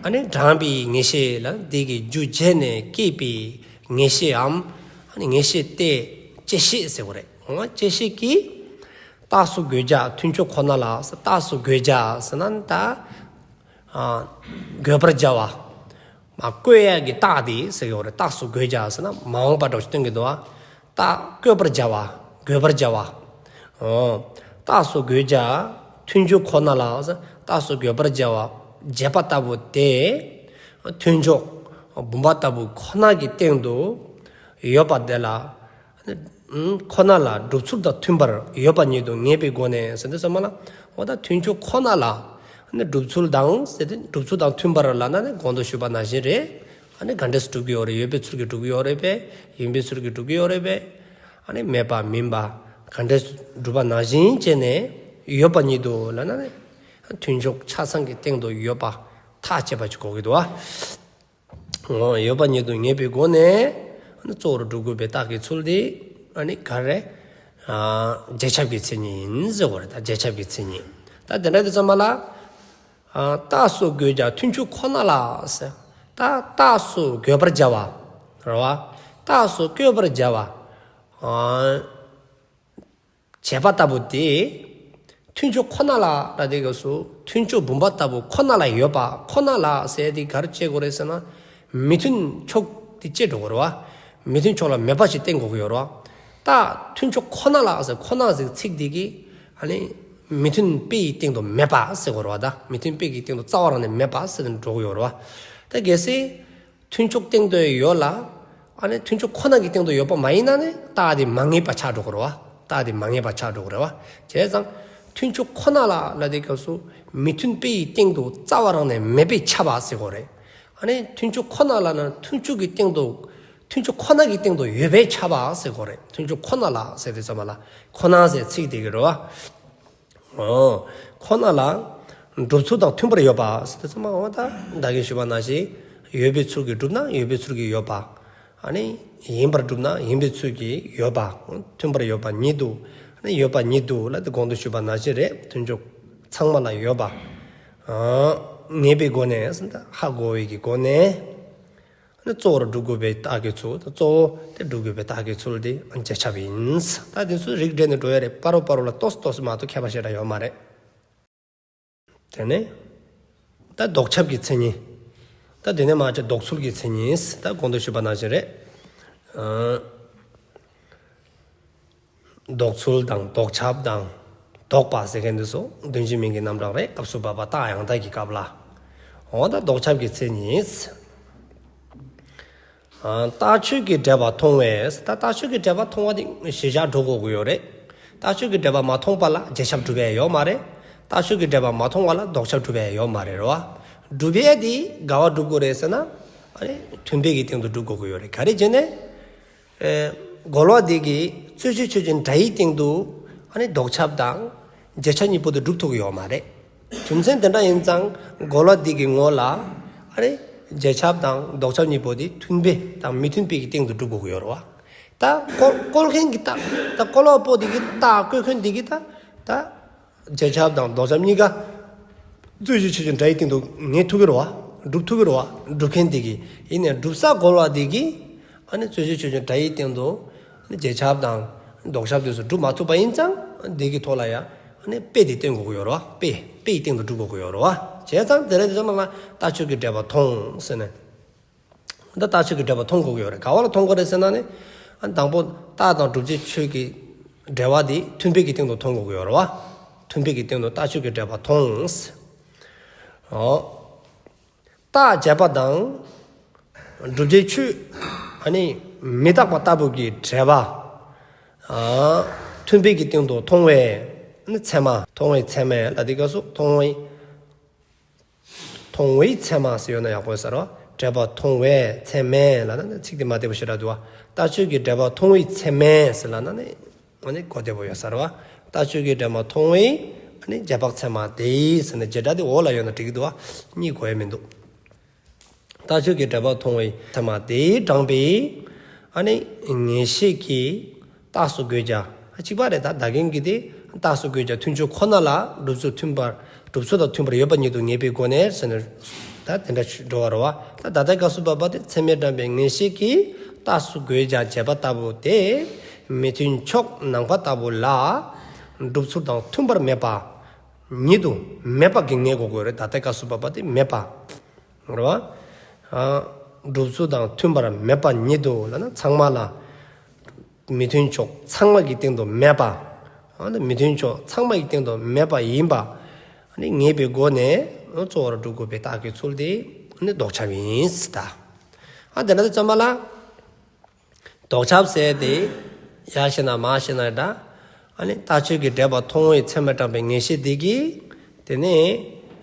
ཨ་ནི་དྲངས་པའི་ངེས་ཤེས་ལ་དེ་གི་རྒྱུ་བྱས་ནས་སྐྱེས་པའི་ངེས་ཤེས་འམ། ཨ་ནི་ངེས་ཤེས་ཏེ་བཅད་ཤེས་ཟེར་བ་རེད། འོ་བཅད་ཤེས་ཀྱིས་རྟགས་སུ་འགོད་བྱ་མཐུན་ཕྱོགས་ཁོ་ན་ལ། རྟགས་སུ་འགོད་བྱ་ཟེར་ན་ད་ཨ་འགོད་པར་བྱ་བ། མ་བཀོད་ཡ་གི་རྟགས་དེ་ཟེར་གྱི་ཡོད་རེད། རྟགས་སུ་འགོད་བྱ་ཟེར་ན་མ་འོངས་པ་འདྲ་བོ་ཞིག་སྟོན་གྱི་འདུག་བ། རྟགས་བཀོད་པར་བྱ་བ། འགོད་པར་བྱ་བ། འོ། རྟགས་སུ་འགོད་བྱ་མཐུན་ཕྱོགས་ཁོ་ན་ལ། རྟགས་སུ་འགོད་པར་བྱ་བ་བྱས་པ་ལྟ་བུ་དེ་མཐུན་ཕྱོགས་བུམ་པ་ལྟ་བུ་ཁོ་ན་གི་སྟེང་དུ་ཡོད་པ་དེ་ལ། ཁོ་ན་ལ་སྒྲུབ་ཚུལ་དང་མཐུན་པར་ཡོད་པ་ཉིད་དུ་ངེས་པའི་སྒོ་ནས་ཟེར་དུས་ཙམ་པ་ལ། འོ་ད་མཐུན་ཕྱོགས་ཁོ་ན་ལ་ནི་སྒྲུབ་ཚུལ་དང་ཟེར་ཏེ་སྒྲུབ་ཚུལ་དང་མཐུན་པར་ལབ་ན་ནི་གོང་དུ་ཞུས་པ་ནང་བཞིན་རེད། ཨ་ནི་ག་འདྲས་སེ་སྒྲུབ་ཀྱི་ཡོད་རེད། ཡོད་པའི་ཚུལ་གྱིས་སྒྲུབ་ཀྱི་ཡོད་རེད་པས། ཡིན་པའི་ཚུལ་གྱིས་སྒྲུབ་ཀྱི་ཡོད་རེད་པས། ཨ་ནི་མེད་པ་མིན་པ་ག་འདྲས་སྒྲུབ་པ་ནང་བཞིན་བྱས་ནས་ཡོད་པ་ཉིད་དུ་ལབ་ན་ནི་མཐུན་ཕྱོགས་ཆ་ཚང་གི་སྟེང་དུ་ཡོད་པ་ཐག་བཅད་པ་ཅིག་གོ་གི་འདུག་བ། འོ། ཡོད་པ་ཉིད་དུ་ངེས་པའི་སྒོ་ནས་ཨ་ནི་གཙོ་བོར་སྒྲུབ་དགོས་པའི་རྟགས་ཀྱི་ཚུལ་དེ་ཨ་ནི་ག་རེ། ཨ་རྗེས་ཁྱབ་ཀྱི་མཚན་ཉིད་ཡིན་ཟེར་བ་རེད། ད་རྗེས་ཁྱབ་ཀྱི་མཚན་ཉིད། ད་དེ་འདྲ་དུས་ཙམ་པ་ལ། ཨ་རྟགས་སུ་འགོད་བྱ་མཐུན་ཕྱོགས་ཁོ་ན་ལ་ཟེར། ད་རྟགས་སུ་འགོད་པར་བྱ་བ་རེད་བ། རྟགས་སུ་བཀོད་པར་བྱ་བ། ཨ། བྱས་པ་ལྟ་བུ་དེ། མཐུན་ཕྱོགས་ཁོ་ན་ལ་ལབ་དུས་སྐབས་སུ་མཐུན་ཕྱོགས་བུམ་པ་ལྟ་བུ་ཁོ་ན་ལ་ཡོད་པ། ཁོ་ན་ལ་ཟེར་དེ་ག་རེ་བྱེད་དགོས་རེད་ཟེར་ན། མི་མཐུན་ཕྱོགས་དེ་བཅད་འགྲོ་དགོས་རེད་བ། མི་མཐུན་ཕྱོགས་ལ་མེད་པ་ཞིག་བསྟན་དགོས་ཀྱི་ཡོད་རེད་བ། ད་མཐུན་ཕྱོགས་ཁོ་ན་ལ་ཟེར་ཁོ་ན་ཟེར་ཚིག་དེ་གིས་ཨ་ནི་མི་མཐུན་དཔེ་ཡི་སྟེང་དུ་མེད་པ་ཟེར་དགོས་རེད་བ། ད་མི་མཐུན་དཔེ་གི་སྟེང་དུ་རྩ་བ་རང་ནས་མེད་པ་ཟེར་ནས་འགྲོ་གི་ཡོད་རེད་བ། ད་གལ་སྲིད། མཐུན་ཕྱོགས་སྟེང་དུ་ཡོད་ལ། ཨ་ནི་མཐུན་ཕྱོགས་ཁོ་ན་གི་སྟེང་དུ་ཡོད་པ་མ་ཡིན་ན་ནི་རྟགས་དེ་མ་ངེས་པ་ཆགས་འགྲོ་གི་རེད་བ། རྟགས་དེ་མ་ངེས་པ་ཆགས་འགྲོ་གི་རེད་བ། བྱས་ཙང་མཐུན་ཕྱོགས་ཁོ་ན་ལ་ལབ་དུས་སྐབས་སུ་མི་མཐུན་དཔེ་ཡི་སྟེང་དུ་རྩ་བ་རང་ནས་མེད་པས་ཁྱབ་པ་ཟེར་དགོས་རེད། ཨ་ནི་མཐུན་ཕྱོགས་ཁོ་ན་ལ་ན་མཐུན་ཕྱོགས་ཀྱི་སྟེང་དུ་མཐུན་ཕྱོགས་ཁོ་ན་གི་སྟེང་དུ་ཡོད་པས་ཁྱབ་པ་ཟེར་དགོས་རེད། མཐུན་ཕྱོགས་ཁོ་ན་ལ་ཟེར་དུས་ཙམ་པ་ལ་ཁོ་ན་ཟེར་ཚིག་དེ་གི་རེད་བ། འོ། ཁོ་ན་ལ་སྒྲུབ་ཚུལ་དང་མཐུན་པར་ཡོད་པ་ཟེར་དུས་ཙམ་པ། འོ་ད་ད་གིན་ཞུས་པ་ནང་བཞིན་ཡོད་པའི་ཚུལ་གྱིས་སྒྲུབ་ན་ཡོད་པའི་ཚུལ་གྱིས་ཡོད་པ། ཨ་ནི་ཡིན་པར་སྒྲུབ་ན་ཡིན་པའི་ཚུལ་གྱིས་ཡོད་པ། མཐུན་པར་ཡོད་པ་ཉིད་དུ། ཨ་ནི་ཡོད་པ་ཉིད་དུ་ལ་དེ་གོང་དུ་ཞུས་པ་ནང་བཞིན་རེད། མཐུན་ཕྱོགས་ཚང་མ་ལ་ཡོད་པ། ཨ་ངེས་པའི་སྒོ་ནས་ཟེར་ན་ཧ་གོ་བའི་གི་སྒོ་ནས། ནི་གཙོ་བོར་སྒྲུབ་དགོས་པའི་རྟགས་ཀྱི་ཚུལ། གཙོ་བོ་དེ་སྒྲུབ་དགོས་པའི་རྟགས་ཀྱི་ཚུལ་དེ་རྗེས་ཁྱབ་ཡིན། ད་དེ་ཚོ་རིགས་འགྲེ་ནས་འགྲོ་ཡ་རེད། སྤར་རོ་སྤར་རོ་ལ་ཏོག་ཙམ་ཏོག་ཙམ་མ་གཏོགས་ཁྱད་པར་ཞེ་དྲག་ཡོད་མ་རེད། དེ་ནས་ད་ལྡོག་ཁྱབ་ཀྱི་མཚན་ཉིད། ད་དེ་ནས་མར་ལྡོག་ཚུལ་གྱི་མཚན་ཉིད། ད་གོང་དུ་ཞུས་པ་ནང་བཞིན་རེད། ཨ། ལྡོག་ཚུལ་དང་ལྡོག་ཁྱབ་དང་ལྡོག་པ་ཟེར་མཁན་དེ་ཚོ་དོན་གཅིག་མིང་གི་རྣམ་གྲངས་རེད། སྐབས་སུ་བབ་པ་རྟགས་ཡང་དག་གི་སྐབས་ལ། འོ་ད་ལྡོག་ཁྱབ་ཀྱི་མཚན་ཉིད། ཨ་རྟགས་ཆོས་ཀྱི་འབྲེལ་པ་མཐོང་བས། ད་རྟགས་ཆོས་ཀྱི་འབྲེལ་པ་མཐོང་བ་དེ་གཞིར་བཞག་འགྲོ་དགོས་ཀྱི་ཡོད་རེད། རྟགས་ཆོས་ཀྱི་འབྲེལ་པ་མ་མཐོང་པ་ལ་རྗེས་ཁྱབ་སྒྲུབ་ཡ་ཡོད་མ་རེད། རྟགས་ཆོས་ཀྱི་འབྲེལ་པ་མ་མཐོང་བ་ལ་ལྡོག་ཁྱབ་སྒྲུབ་ཡ་ཡོད་མ་རེད་རོ། སྒྲུབ་ཡ་དེ་ག་བ་སྒྲུབ་དགོས་རེད་ཟེར་ན། ཨ་ནི་མཐུན་དཔེ་གི་སྟེང་དུ་སྒྲུབ་དགོས་ཀྱི་ཡོད་རེད། ག་རེ་བྱས་ནས། ཨེ་རྒོལ་བ་འདི་གིས་རྩོད་གཞི་ཆོས་ཅན་སྒྲ་ཡི་སྟེང་དུ་ཨ་ནི་ལྡོག་ཁྱབ་དང་རྗེས་ཁྱབ་གཉིས་པོ་དེ་སྒྲུབ་ཐུབ་ཀྱི་ཡོད་མ་རེད། རྒྱུ་མཚན་དེ་འདྲ་ཡིན་ཙང་རྒོལ་བ་འདི་གི་ངོ་ལ་ཨ་ནི་རྗེས་ཁྱབ་དང་ལྡོག་ཁྱབ་གཉིས་པོ་དེ་མཐུན་དཔེ་དང་མི་མཐུན་དཔེ་གི་སྟེང་དུ་སྒྲུབ་དགོས་ཀྱི་ཡོད་རེད་བ། ད་བཀོལ་བཀོལ་མཁན་གྱི་རྟགས། ད་བཀོལ་བ་པོ་འདི་གིས་རྟགས་བཀོད་མཁན་འདི་གིས་ད་ད། རྗེས་ཁྱབ་དང་ལྡོག་ཁྱབ་གཉིས་ཀ་རྩོད་གཞི་ཆོས་ཅན་སྒྲ་ཡི་སྟེང་དུ་ངེས་ཐུབ་ཀྱི་རེད་བ། སྒྲུབ་ཐུབ་ཀྱི་རེད་བ། སྒྲུབ་མཁན་དེ་གིས། ཡིན་ནའི་སྒྲུབ་ས་རྒོལ་བ་དེ་གིས་ཨ་ནི་རྩོད་གཞི་ཆོས་ཅན་སྒྲ་ཡི་སྟེང་དུ་རྗེས་ཁྱབ་དང་ལྡོག་ཁྱབ་དེ་ཚོ་སྒྲུབ་མ་ཐུབ་པ་ཡིན་ཙང་དེ་གི་ཐོག་ལ་ཡང་ཨ་ནི་དཔེ་དེ་སྟོན་དགོས་ཀྱི་ཡོད་རེད་བ། དཔེ་དཔེ་ཡི་སྟེང་དུ་སྒྲུབ་དགོས་ཀྱི་ཡོད་རེད་བ། བྱས་ཙང་དེ་རེད་དེ་ཚོ་ནང་ལ་རྟགས་ཆོས་ཀྱི་འབྲེལ་པ་མཐོང་ཟེར་ནས། ད་རྟགས་ཆོས་ཀྱི་འབྲེལ་པ་མཐོང་དགོས་ཀྱི་ཡོད་རེད། ག་བ་ལ་མཐོང་དགོས་རེད་ཟེར་ན་ནི། ཨ་དང་པོ་རྟགས་དང་བསྒྲུབ་བྱའི་ཆོས་ཀྱི་འབྲེལ་བ་དེ་མཐུན་དཔེ་གི་སྟེང་དུ་མཐོང་དགོས་ཀྱི་ཡོད་རེད་བ། མཐུན་དཔེ་གི་སྟེང་དུ་རྟགས་ཆོས་ཀྱི་འབྲེལ་པ་མཐོང་། འོ། རྟགས་བྱས་པ་དང་། བསྒྲུབ་བྱའི་ཆོས། ཨ་ནི་མི་རྟག་པ་ལྟ་བུ་གི་འབྲེལ་བ། ཨ་མཐུན་དཔེ་གི་སྟེང་དུ་མཐོང་བའི་ཚད་མ། མཐོང་བའི་ཚད་མ་ལ་དེ་སྐབས་སུ་མཐོང་བའི། མཐོང་བའི་ཚད་མ་ཟེར་ཡོད་ན་ཡག་པོ་ཟེར་བ། འབྲེལ་པ་མཐོང་བའི་ཚད་མས་ལབ་ན་ནི་ཚིག་དེ་མ་བདེ་པོ་ཞེ་དྲག་འདུག་བ། རྟགས་ཆོས་ཀྱི་འབྲེལ་པ་མཐོང་བའི་ཚད་མས་ཟེར་ལབ་ན་ནི་ཨ་ནི་གོ་བདེ་པོ་ཡོད་ས་རེད་བ། རྟགས་ཆོས་ཀྱི་འབྲེལ་པ་མཐོང་བའི་ཨ་ནི་རྗེས་དཔག་ཚད་མ་དེས་ཟེར་ནས་བྱེད་སྒྲ་དེ་འོག་ལ་ཡོད་ན་འགྲིག་གི་འདུག་བ། གཉིས་གོ་ཡ་མི་འདུག་རྟགས་ཆོས་ཀྱི་འབྲེལ་པ་མཐོང་བའི་ཚད་མ་དེས་དྲངས་པའི་ ཨ་ནི་ངེས་ཤེས་ཀྱིས་རྟགས་སུ་འགོད་བྱ། ཨ་གཅིག་པ་རེད། ད་ད་གིན་གྱི་དེ་རྟགས་སུ་འགོད་བྱ་མཐུན་ཕྱོགས་ཁོ་ན་ལ་སྒྲུབ་ཚུལ་མཐུན་པར་སྒྲུབ་ཚུལ་དང་མཐུན་པར་ཡོད་པ་ཉིད་དུ་ངེས་པའི་སྒོ་ནས་ཟེར་ནས་ད་དེ་འདྲ་འགྲོ་བ་རེད་བ། ད་ད་ལྟའི་སྐབས་སུ་བབ་པ་དེ་ཚད་མས་དྲངས་པའི་ངེས་ཤེས་ཀྱིས་རྟགས་སུ་འགོད་བྱ་བྱས་པ་ལྟ་བུ་སྟེ། མི་མཐུན་ཕྱོགས་ནམ་མཁའ་ལྟ་བུ་ལ་སྒྲུབ་ཚུལ་དང་མཐུན་པར་མེད་པ་ཉིད་དུ་མེད་པ་གི་ངེས་དགོས་ཀྱི་རེད། ད་ལྟའི་སྐབས་སུ་བབ་པ་དེ་མེད་པ། རེད་བ། ཨ་སྒྲུབ་ཚུལ་དང་མཐུན་པར་མེད་པ་ཉིད་དུ་ལབ་ན་ཚང་མ་ལ། མི་མཐུན་ཕྱོགས་ཚང་མ་གི་སྟེང་དུ་མེད་པ། ཨ་ནི་མི་མཐུན་ཕྱོགས་ཚང་མ་གི་སྟེང་དུ་མེད་པ་ཡིན་པ། ཨ་ནི་ངེས་པའི་སྒོ་ནས་གཙོ་བོར་སྒྲུབ་དགོས་པའི་རྟགས་ཀྱི་ཚུལ་དེ་ཨ་ནི་ལྡོག་ཁྱབ་ཡིན་ཟེར་ད། ཨ་དེ་འདྲ་དུས་ཙམ་པ་ལ། ལྡོག་ཁྱབ་ཟེར་དེ་ཡར་བཤད་ན་མར་བཤད་ན་འདྲ། ཨ་ནི་རྟགས་ཆོས་ཀྱི་འབྲེལ་པ་མཐོང་བའི་ཚད་མས་དྲངས་པའི་ངེས་ཤེས་དེ་གིས། དེ་ནས་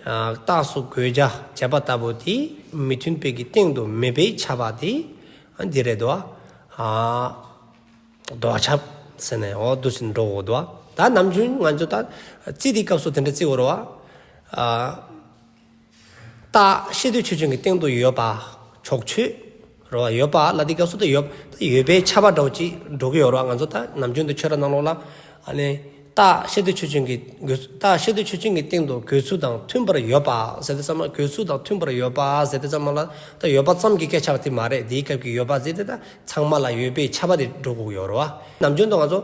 ཨ་རྟགས་སུ་འགོད་བྱ་བྱས་པ་ལྟ་བུ་དེ་མི་མཐུན་དཔེ་གི་སྟེང་དུ་མེད་པས་ཁྱབ་པ་དེ་ཨ་འདི་རེད་དོ། ཨ་ལྡོག་ཁྱབ་ཟེར་ནས་འོ་འདུག་སེ་འགྲོ་འོ་དོ། ད་ནམ་རྒྱུན་ང་ཚོ་ད་རྩིས་དེའི་སྐབས་སུ་དེ་འདྲ་རྩིས་འོ་རོ་བ། ཨ། རྟགས་ཤེས་འདོད་ཆོས་ཅན་གྱི་སྟེང་དུ་ཡོད་པ། ཕྱོགས་ཆོས། རེད་བ། ཡོད་པ་ལ་དེའི་སྐབས་སུ་ད་ཡོད་ད་ཡོད་པས་ཁྱབ་པ་འདྲ་བོ་ཅིག་འགྲོ་གི་ཡོད་རེད་བ། ང་ཚོ་ད་ནམ་རྒྱུན་དུ་ཆོས་ར་ནང་ལོགས་ལ་ཨ་ནི་རྟགས་ཤེས་འདོད་ཆོས་ཅན་གྱི་རྟགས་ཤེས་འདོད་ཆོས་ཅན་གྱི་སྟེང་དུ་འགོད་ཚུལ་དང་མཐུན་པར་ཡོད་པ་ཟེར་དུས་ཙམ་ལ། འགོད་ཚུལ་དང་མཐུན་པར་ཡོད་པ་ཟེར་དུས་ཙམ་ལ་ད་ཡོད་པ་ཙམ་གྱི་སྐད་ཆ་དེ་མ་རེད། དེའི་སྐབས་ཀྱི་ཡོད་པ་ཟེར་དེ་ད་ཚང་མ་ལ་ཡོད་པས་ཁྱབ་པ་དེ་འགྲོ་དགོས་ཀྱི་ཡོད་རེད་བ། ནམ་རྒྱུན་དུ་ང་ཚོ།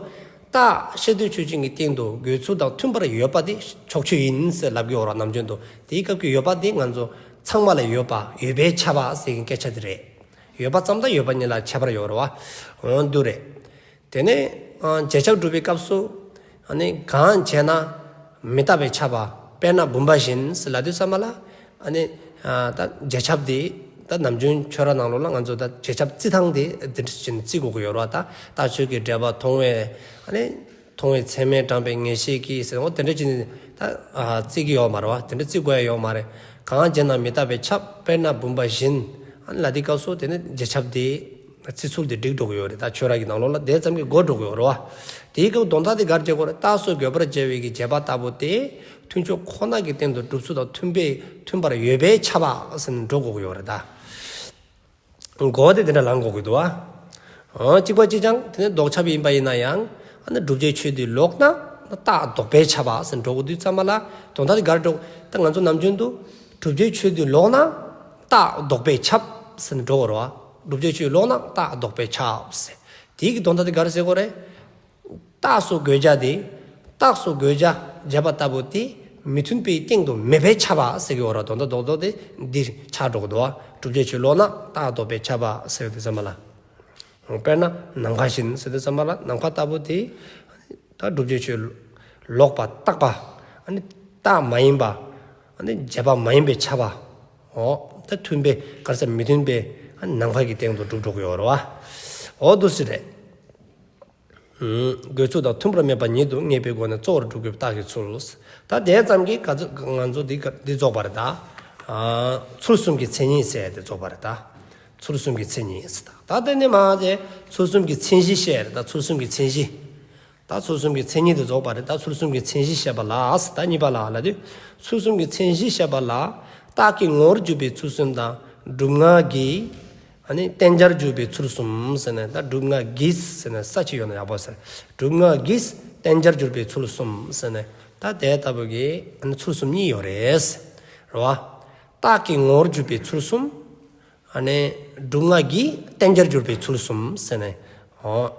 རྟགས་ཤེས་འདོད་ཆོས་ཅན་གྱི་སྟེང་དུ་འགོད་ཚུལ་དང་མཐུན་པར་ཡོད་པ་དེ་ཕྱོགས་ཆོས་ཡིན་ཟེར་ལབ་ཀྱི་ཡོད་རེད་ནམ་རྒྱུན་དུ། དེའི་སྐབས་ཀྱི་ཡོད་པ་དེ་ང་ཚོ་ཚང་མ་ལ་ཡོད་པ་ཡོད་པས་ཁྱབ་པ་ཟེར་མཁན་སྐད་ཆ་དེ་རེད། ཡོད་པ་ཙམ་དང་ཡོད་པ་གཉིས་ལ་ཁྱད་པར་ཡོད་རེད་བ། འོ་འདུག་རེད། དེ་ནས་ཨ་རྗེས་ཁྱབ་སྒྲུབ་པའི་སྐབས་སུ་ཨ་ནི་གང་བྱས་ན་མི་རྟག་པས་ཁྱབ་པ། དཔེར་ན་བུམ་པ་བཞིན་ཟེར་ལབ་དུས་ཙམ་པ་ལ། ཨ་ནི་ཨ་ད་རྗེས་ཁྱབ་དེ་ད་ནམ་རྒྱུན་ཆོས་ར་ནང་ལོགས་ལ་ང་ཚོ་ད་རྗེས་ཁྱབ་རྩི་སྟངས་དེ་འདི་འདྲ་ཞིག་བྱས་ནས་རྩི་དགོས་ཀྱི་ཡོད་རེད་བ། ད་རྟགས་ཆོས་ཀྱི་འབྲེལ་པ་མཐོང་བས་ཨ་ནི་མཐོང་བའི་ཚད་མས་དྲངས་པའི་ངེས་ཤེས་ཀྱིས་ཟེར་འོ་དེ་འདྲ་བྱས་ནས་ད་ཨ་རྩི་གི་ཡོད་མ་རེད་བ། དེ་འདྲ་རྩི་དགོས་ཡ་ཡོད་མ་རེད། གང་བྱས་ན་མི་རྟག་པས་ཁྱབ། དཔེར་ན་བུམ་པ་བཞིན། ཨ་ནི་ལབ་དུས་སྐབས་སུ་དེ་ནི་རྗེས་ཁྱབ་དེ། རྩི་ཚུལ་དེ་འགྲིག་འགྲོ་གི་ཡོད་རེད། ད་ཆོས་ར་གི་ནང་ལོགས་ལ་དེ་ཙམ་གྱིས་གོ་འགྲོ་གི་ཡོད་རེད་བ། དེའི་སྐབས་དོན་དག་དེ་ག་རེ་བྱེད་དགོས་རེད། རྟགས་སུ་འགོད་པར་བྱ་བའི་གི་བྱས་པ་ལྟ་བུ་སྟེ། མཐུན་ཕྱོགས་ཁོ་ན་གི་སྟེང་དུ་སྒྲུབ་ཚུལ་དང་མཐུན་པའི་མཐུན་པར་ཡོད་པས་ཁྱབ་པ་ཟེར་ནས་འགྲོ་དགོས་ཀྱི་ཡོད་རེད་ད། གོ་བ་དེ་དེ་འདྲ་ལེན་དགོས་ཀྱི་འདུག་བ། འོ་གཅིག་པ་གཅིག་རྐྱང་དེ་ནི་ལྡོག་ཁྱབ་ཡིན་པ་ཡིན་ན་ཡང་། ཨ་ནི་བསྒྲུབ་བྱའི་ཆོས་དེ་ལོག་ན་རྟགས་ལྡོག་པས་ཁྱབ་པ་ཟེར་ནས་འགྲོ་དགོས་དུས་ཙམ་པ་ལ་དོན་དག་དེ་ག་རེ་འགྲོ། ད་ང་ཚོ་ནམ་རྒྱུན་དུ་བསྒྲུབ་བྱའི་ཆོས་དེ་ལོག་ན་རྟགས་ལྡོག་པས་ཁྱབ་ཟེར་ནས་འགྲོ་གི་རེད་བ། བསྒྲུབ་བྱའི་ཆོས་ལོག་ན་རྟགས་ལྡོག་པས་ཁྱབ་ཟེར། དེའི་གི་དོན་དག་དེ་ག་རེ་ཟེར་དགོས་རེད། རྟགས་སུ་འགོད་བྱ་དེ། རྟགས་སུ་འགོད་བྱ་བྱས་པ་ལྟ་བུ་དེ་མི་མཐུན་དཔེའི་སྟེང་དུ་མེད་པས་ཁྱབ་པ་ཟེར་གྱི་ཡོད་རེད། དོན་དག་རྡོག་རྡོག་དེ་འདིར་ཆགས་འགྲོ་གི་འདུག་བ། བསྒྲུབ་བྱའི་ཆོས་ལོག་ན་རྟགས་ལྡོག་པས་ཁྱབ་པ་ཟེར་དུས་ཙམ་པ་ལ། དཔེར་ན་ནམ་མཁའ་བཞིན་ཟེར་དུས་ཙམ་པ་ལ་ནམ་མཁའ་ལྟ་བུ་དེ། ད་བསྒྲུབ་བྱའི་ཆོས་ལོག་པ་རྟག་པ། ཨ་ནི་རྟགས་མ་ཡིན་པ། ཨ་ནི་བྱས་པ་མ་ཡིན་པས་ཁྱབ་པ། འོ། ད་མཐུན་དཔེ་ག་རེ་ཟེར་མི་མཐུན་དཔེ། ཨ་ནི་ནམ་མཁའ་གི་སྟེང་དུ་གྲུབ་འགྲོ་གི་ཡོད་རེད་བ། འོ་འདུག་སེ་རེད། འགོད་ཚུལ་དང་མཐུན་པར་མེད་པ་ཉིད་དུ་ངེས་པའི་སྒོ་ནས་གཙོ་བོར་སྒྲུབ་དགོས་པའི་རྟགས་ཀྱི་ཚུལ། ད་དེ་ཙམ་གྱིས་ག་ཚོད་ང་ཚོ་འདི་ག་འདི་རྫོགས་པ་རེད་ད། ཨ་ཚུལ་གསུམ་གྱི་མཚན་ཉིད་ཟེར་དེ་རྫོགས་པ་རེད་ད། ཚུལ་གསུམ་གྱི་མཚན་ཉིད་ཟེར་ད། ད་དེ་ནས་མར་དེ་ཚུལ་གསུམ་གྱི་མཚན་གཞི་བཤད་རེད་ད། ཚུལ་གསུམ་གྱི་མཚན་གཞི། ད་ཚུལ་གསུམ་གྱི་མཚན་ཉིད་དེ་རྫོགས་པ་རེད། ད་ཚུལ་གསུམ་གྱི་མཚན་གཞི་བཤད་པ་ལ་ཟེར་ད་གཉིས་པ་ལ་ལབ་དུས། ཚུལ་གསུམ་གྱི་མཚན་གཞི་བཤད་པ་ལ། རྟགས་ཀྱི་ངོ་བོར་གྱུར་པའི་ཚུལ་གསུམ་དང་སྒྲུབ་ངག་གི་ཨ་ནི་བསྟན་བྱར་གྱུར་པའི་ཚུལ་གསུམ་ཟེར་ནས། ད་སྒྲུབ་ངག་གིས་ཟེར་ནས་ས་ཅིག་ཡོད་ན་ཡག་པོ་ཟེར། སྒྲུབ་ངག་གིས་བསྟན་བྱར་གྱུར་པའི་ཚུལ་གསུམ་ཟེར་ནས། ད་དེ་ལྟ་བུ་གི་ཨ་ནི་ཚུལ་གསུམ་གཉིས་ཡོད་རེད། རེད་བ། རྟགས་ཀྱི་ངོ་བོར་གྱུར་པའི་ཚུལ་གསུམ། ཨ་ནི་སྒྲུབ་ངག་གིས་བསྟན་བྱར་གྱུར་པའི་ཚུལ་གསུམ་ཟེར་ནས། འོ།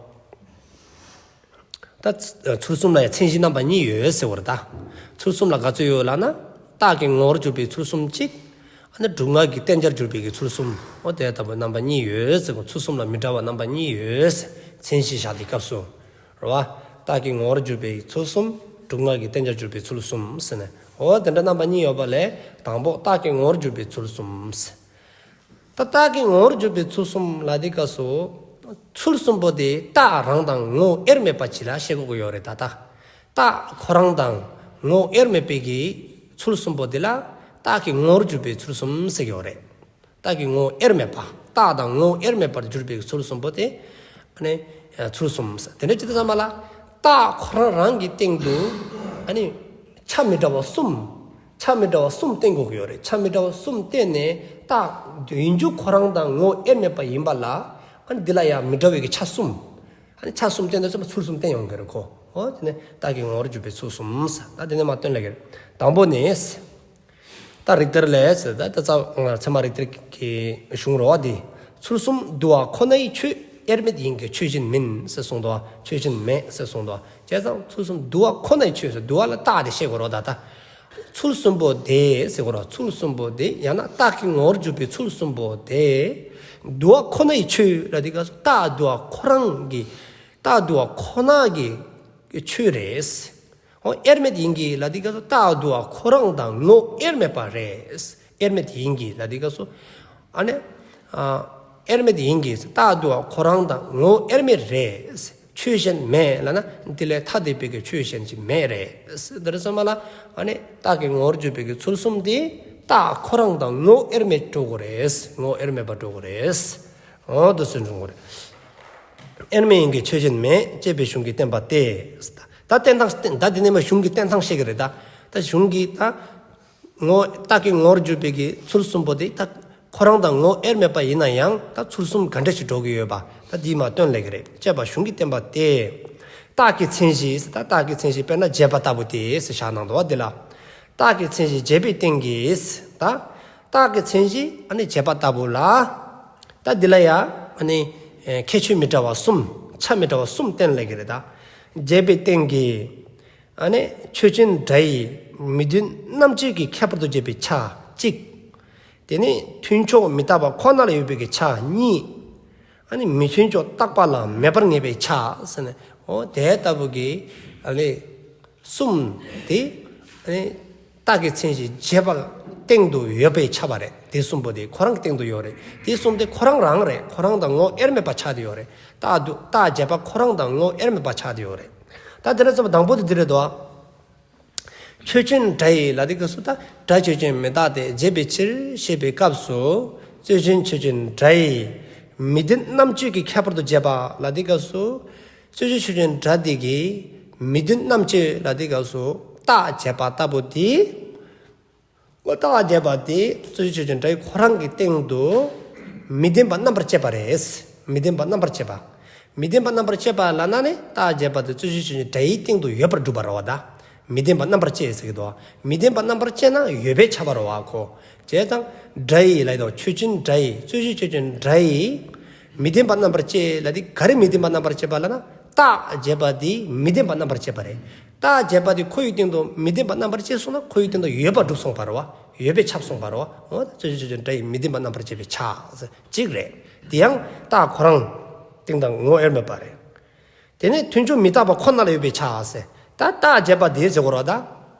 ད་ཚུལ་གསུམ་ལ་ཡང་མཚན་གཞི་རྣམ་པ་གཉིས་ཡོད་ཟེར་བ་རེད་ད། ཚུལ་གསུམ་ལ་ག་ཚོད་ཡོད་ལབ་ན། རྟགས་ཀྱི་ངོ་བོར་གྱུར་པའི་ཚུལ་གསུམ་གཅིག། ཨ་ནི་སྒྲུབ་ངག་གི་བསྟན་བྱར་གྱུར་པའི་གི་ཚུལ་གསུམ། འོ་དེ་ལྟ་བུ་རྣམ་པ་གཉིས་ཡོད་ཟེར་གོ། ཚུལ་གསུམ་ལ་མི་འདྲ་བ་རྣམ་པ་གཉིས་ཡོད་ཟེར། མཚན་གཞི་བཞག་དེའི་སྐབས་སུ། རེད་བ། རྟགས་ཀྱི་ངོ་བོར་གྱུར་པའི་ཚུལ་གསུམ། སྒྲུབ་ངག་གི་བསྟན་བྱར་གྱུར་པའི་ཚུལ་གསུམ་ཟེར་ནས། འོ་དེ་འདྲ་རྣམ་པ་གཉིས་ཡོད་པ་ལས་དང་པོ་རྟགས་ཀྱི་ངོ་བོར་གྱུར་པའི་ཚུལ་གསུམ་ཟེར། ད་རྟགས་ཀྱི་ངོ་བོར་གྱུར་པའི་ཚུལ་གསུམ་ལབ་དེའི་སྐབས་སུ། ཚུལ་གསུམ་པོ་དེ་རྟགས་རང་དང་ངོ་བོ་དབྱེར་མེད་པ་ཅིག་ལ་བཤད་དགོས་ཀྱི་ཡོད་རེད་ད། ད་རྟགས་ཁོ་རང་དང་ངོ་བོ་དབྱེར་མེད་པའི་གི་ཚུལ་གསུམ་པོ་དེ་ལ་རྟགས་ཀྱི་ངོ་བོར་གྱུར་པའི་ཚུལ་གསུམ་ཟེར་གྱི་ཡོད་རེད། རྟགས་ཀྱི་ངོ་བོ་དབྱེར་མེད་པ། རྟགས་དང་ངོ་བོ་དབྱེར་མེད་པར་གྱུར་པའི་ཚུལ་གསུམ་པོ་དེ། ཨ་ནི་ཚུལ་གསུམ་ཟེར། དེ་འདྲ་ཅི་ལྟར་ཚང་མ་ལ། རྟགས་ཁོ་རང་རང་གི་སྟེང་དུ་ཨ་ནི་ཆ་མི་འདྲ་བ་གསུམ། ཆ་མི་འདྲ་བ་གསུམ་བསྟན་དགོས་ཀྱི་ཡོད་རེད། ཆ་མི་འདྲ་བ་གསུམ་བསྟན་ནས་རྟགས་ཡིན་རྒྱུ་ཁོ་རང་དང་ངོ་བོ་དབྱེར་མེད་པ་ཡིན་པ་ལ། ཨ་ནི་འདི་ལ་ཡང་མི་འདྲ་བའི་གི་ཆ་གསུམ། ཨ་ནི་ཆ་གསུམ་བསྟན་དུས་ཙམ་པ་ཚུལ་གསུམ་བསྟན་ཡོང་གི་རེད་ཁོ། འོ་དེ་ནས་རྟགས་ཀྱི་ངོ་བོར་གྱུར་པའི་ཚུལ་གསུམ་ཟེར། ད་དེ་ནས་མར་སྟོན་ལབ་ཀྱི་རེད། དང་པོ་ནི། ད་རིགས་གཏེར་ལས་ཟེར། ད་ད་ཚ་ཚད་མ་རིགས་གཏེར་གྱི་གཞུང་རེད་བ་འདི། ཚུལ་གསུམ་འདུ་བ་ཁོ་ནའི་ཆོས། དབྱེར་མེད་ཡིན་གྱི་ཆོས་ཅན་མིན་ཟེར་གསུངས་འདུག་བ། ཆོས་ཅན་མེད་ཟེར་གསུངས་འདུག་བ། བྱས་ཙང་ཚུལ་གསུམ་འདུ་བ་ཁོ་ནའི་ཆོས་ཟེར། འདུ་བ་ལ་རྟགས་དེ་བཤད་དགོས་རེད་བ་ད་ལྟ། ཚུལ་གསུམ་པོ་དེ་ཟེར་དགོས་རེད་བ། ཚུལ་གསུམ་པོ་དེ་ཡང་ན་རྟགས་ཀྱི་ངོ་བོར་གྱུར་པའི་ཚུལ་གསུམ་པོ་དེ། འདུ་བ་ཁོ་ནའི་ཆོས་ལབ་དུས་སྐབས་སུ་རྟགས་འདུ་བ་ཁོ་རང་གི། རྟགས་འདུ་བ་ཁོ་ན་གི་ཆོས་རེད། འོ་དབྱེར་མེད་ཡིན་གྱི་ལབ་དུས་སྐབས་སུ་རྟགས་འདུ་བ་ཁོ་རང་དང་ངོ་བོ་དབྱེར་མེད་པ་རེད། དབྱེར་མེད་ཡིན་གྱི་ལབ་དུས་སྐབས་སུ། ཨ་ནི། ཨ། དབྱེར་མེད་ཡིན་གྱི། རྟགས་འདུ་བ་ཁོ་རང་དང་ངོ་བོ་དབྱེར་མེད་རེད། ཆོས་གཞན་མེད་ལབ་ན་དེ་ལས་ཐ་དད་པའི་གི་ཆོས་གཞན་ཅིག་མེད་རེད། དེ་རེད་ཙམ་པ་ལ། ཨ་ནི་རྟགས་ཀྱི་ངོ་བོར་གྱུར་པའི་གི་ཚུལ་གསུམ་དེ་རྟགས་ཁོ་རང་དང་ངོ་བོ་དབྱེར་མེད་འགྲོ་དགོས་རེད། ངོ་བོ་དབྱེར་མེད་པ་འགྲོ་དགོས་རེད། འོ་དེ་ཚུལ་འགྲོ་དགོས་རེད། དབྱེར་མེད་ཡིན་གྱི་ཆོས་ཅན་མེད་ཅེས་པའི་གཞུང་གིས་བསྟན་པ་སྟེ། ད་བསྟན་སྟངས་བསྟན། ད་འདི་ནས་མར་གཞུང་གི་བསྟན་སྟངས་བཤད་ཀྱི་རེད་ད། ད་གཞུང་གིས་ད། ངོ་། རྟགས་ཀྱི་ངོ་བོར་གྱུར་པའི་གི་ཚུལ་གསུམ་པོ་དེ་ད་ཁོ་རང་དང་ངོ་བོ་དབྱེར་མེད་པ་ཡིན་ན་ཡང་ད་ཚུལ་གསུམ་ག་འདྲ་ཞིག་འགྲོ་གི་ཡོད་པ་ད་འདི་མར་སྟོན་ལབ་ཀྱི་རེད། ཅེས་པ་གཞུང་གིས་བསྟན་པ་སྟེ། རྟགས་ཀྱི་མཚན་གཞི་ད་རྟགས་ཀྱི་མཚན་གཞི་དཔེར་ན་བྱས་པ་ལྟ་བུ་སྟེ་ཟེར་བཞག་གནང་འདུག་བ་འདི་ལ། རྟགས་ཀྱི་མཚན་གཞི་བྱས་པའི་སྟེང་གི། ད་རྟགས་ཀྱི་མཚན་གཞི་ཨ་ནི་བྱས་པ་ལྟ་བུ་ལ། ད་འདི་ལ་ཡ་ཨ་ནི་ཁྱད་ཆོས་མི་འདྲ་བ་གསུམ། ཆ་མི་འདྲ་བ་གསུམ་བསྟན་ལབ་ཀྱི་རེད་ད། བྱས་པའི་སྟེང་གི། ཨ་ནི་ཆོས་ཅན་སྒྲ་ཡི་མི་ལྡན་རྣམ་བཅད་ཀྱི་ཁྱད་པར་དུ་བྱས་པའི་ཆ་གཅིག། དེ་ནས་མཐུན་ཕྱོགས་མི་རྟག་པ་ཁོ་ན་ལ་ཡོད་པའི་གི་ཆ་གཉིས། ཨ་ནི་མི་མཐུན་ཕྱོགས་རྟག་པ་ལ་མེད་པར་ངེས་པའི་ཆ་ཟེར་ནས། འོ་དེ་ལྟ་བུ་གི་ཨ་ནི་གསུམ་དེ། ཨ་ནི་རྟགས་ཀྱི་མཚན་གཞི་བྱས་པ་སྟེང་དུ་ཡོད་པས་ཁྱབ་པ་རེད། དེ་གསུམ་པོ་དེ་ཁོ་རང་གི་སྟེང་དུ་ཡོད་རེད། དེ་གསུམ་དེ་ཁོ་རང་རང་རེད། ཁོ་རང་དང་ངོ་བོ་དབྱེར་མེད་པ་ཆགས་ཏེ་ཡོད་རེད། རྟགས་འདུ། རྟགས་བྱས་པ་ཁོ་རང་དང་ངོ་བོ་དབྱེར་མེད་པ་ཆགས་ཏེ་ཡོད་རེད། ད་དེ་འདྲ་ཙམ་པ་དང་པོ་དེ་འདི་རེད་དོ། ཆོས་ཅན་སྒྲ་ཡི་ལབ་དུས་སྐབས་སུ་ད་སྒྲ་ཆོས་ཅན་མི་རྟག་སྟེ་བྱས་པའི་ཕྱིར་ཞེས་པའི་སྐབས་སུ། རྩོད་གཞི་ཆོས་ཅན་སྒྲ་ཡི་མི་ལྡན་རྣམ་བཅད་ཀྱི་ཁྱད་པར་དུ་བྱས་པ་ལབ་དུས་སྐབས་སུ། རྩོད་གཞི་ཆོས་ཅན་སྒྲ་འདི་གི་མི་ལྡན་རྣམ་བཅད་ལབ་དུས་སྐབས་སུ་རྟགས་བྱས་པ་ལྟ་བུ་དེ། འོ་རྟགས་བྱས་པ་དེ་རྩོད་གཞི་ཆོས་ཅན་སྒྲ་ཡི་ཁོ་རང་གི་སྟེང་དུ་མི་ལྡན་པ་རྣམ་པར་བཅད་པ་རེད། མི་ལྡན་པ་རྣམ་པར་བཅད་པ། མི་ལྡན་པ་རྣམ་པར་བཅད་པ་ལབ་ན་ནི་རྟགས་བྱས་པ་དེ་རྩོད་གཞི་ཆོས་ཅན་སྒྲ་ཡི་སྟེང་དུ་ཡོད་པར་སྒྲུབ་པ་རེད་བ་ད། མི་ལྡན་པ་རྣམ་པར་བཅད་ཟེར་གྱི་འདུག་བ། མི་ལྡན་པ་རྣམ་པར་བཅད་ན་ཡོད་པས་ཁྱབ་པ་རེད་བ་ཁོ། བྱས་ཙང་སྒྲ་ཡི་ལབ་དུས་ཆོས་ཅན་སྒྲ་ཡི། རྩོད་གཞི་ཆོས་ཅན་སྒྲ་ཡི་མི་ལྡན་པ་རྣམ་པར་བཅད་ལབ་དུས་ག་རེ་མི་ལྡན་པ་རྣམ་པར་བཅད་པ་ལབ་ན་རྟགས་བྱས་པ་དེ་མི་ལྡན་པ་རྣམ་པར་བཅད་པ་རེད། རྟགས་བྱས་པ་དེ་ཁོ་ཡི་སྟེང་དུ་མི་ལྡན་པ་རྣམ་པར་བཅད་སོང་ན་ཁོ་ཡི་སྟེང་དུ་ཡོད་པར་གྲུབ་སོང་བ་རེད་བ། ཡོད་པས་ཁྱབ་སོང་བ་རེད་བ། འོ་ད་རྩོད་གཞི་ཆོས་ཅན་སྒྲ་ཡི་མི་ལྡན་པ་རྣམ་པར་བཅད་པའི་ཆ་ཟེར་གཅིག་རེད། དེ་ཡང་རྟགས་ཁོ་རང་སྟེང་དང་ངོ་བོ་དབྱེར་མེད་པ་རེད། དེ་ནས་མཐུན་ཕྱོགས་མི་རྟག་པ་ཁོ་ན་ལ་ཡོད་པའི་ཆ་ཟེར། ད་རྟགས་བྱས་པ་དེ་ཟེར་དགོས་རེད་བ་ད།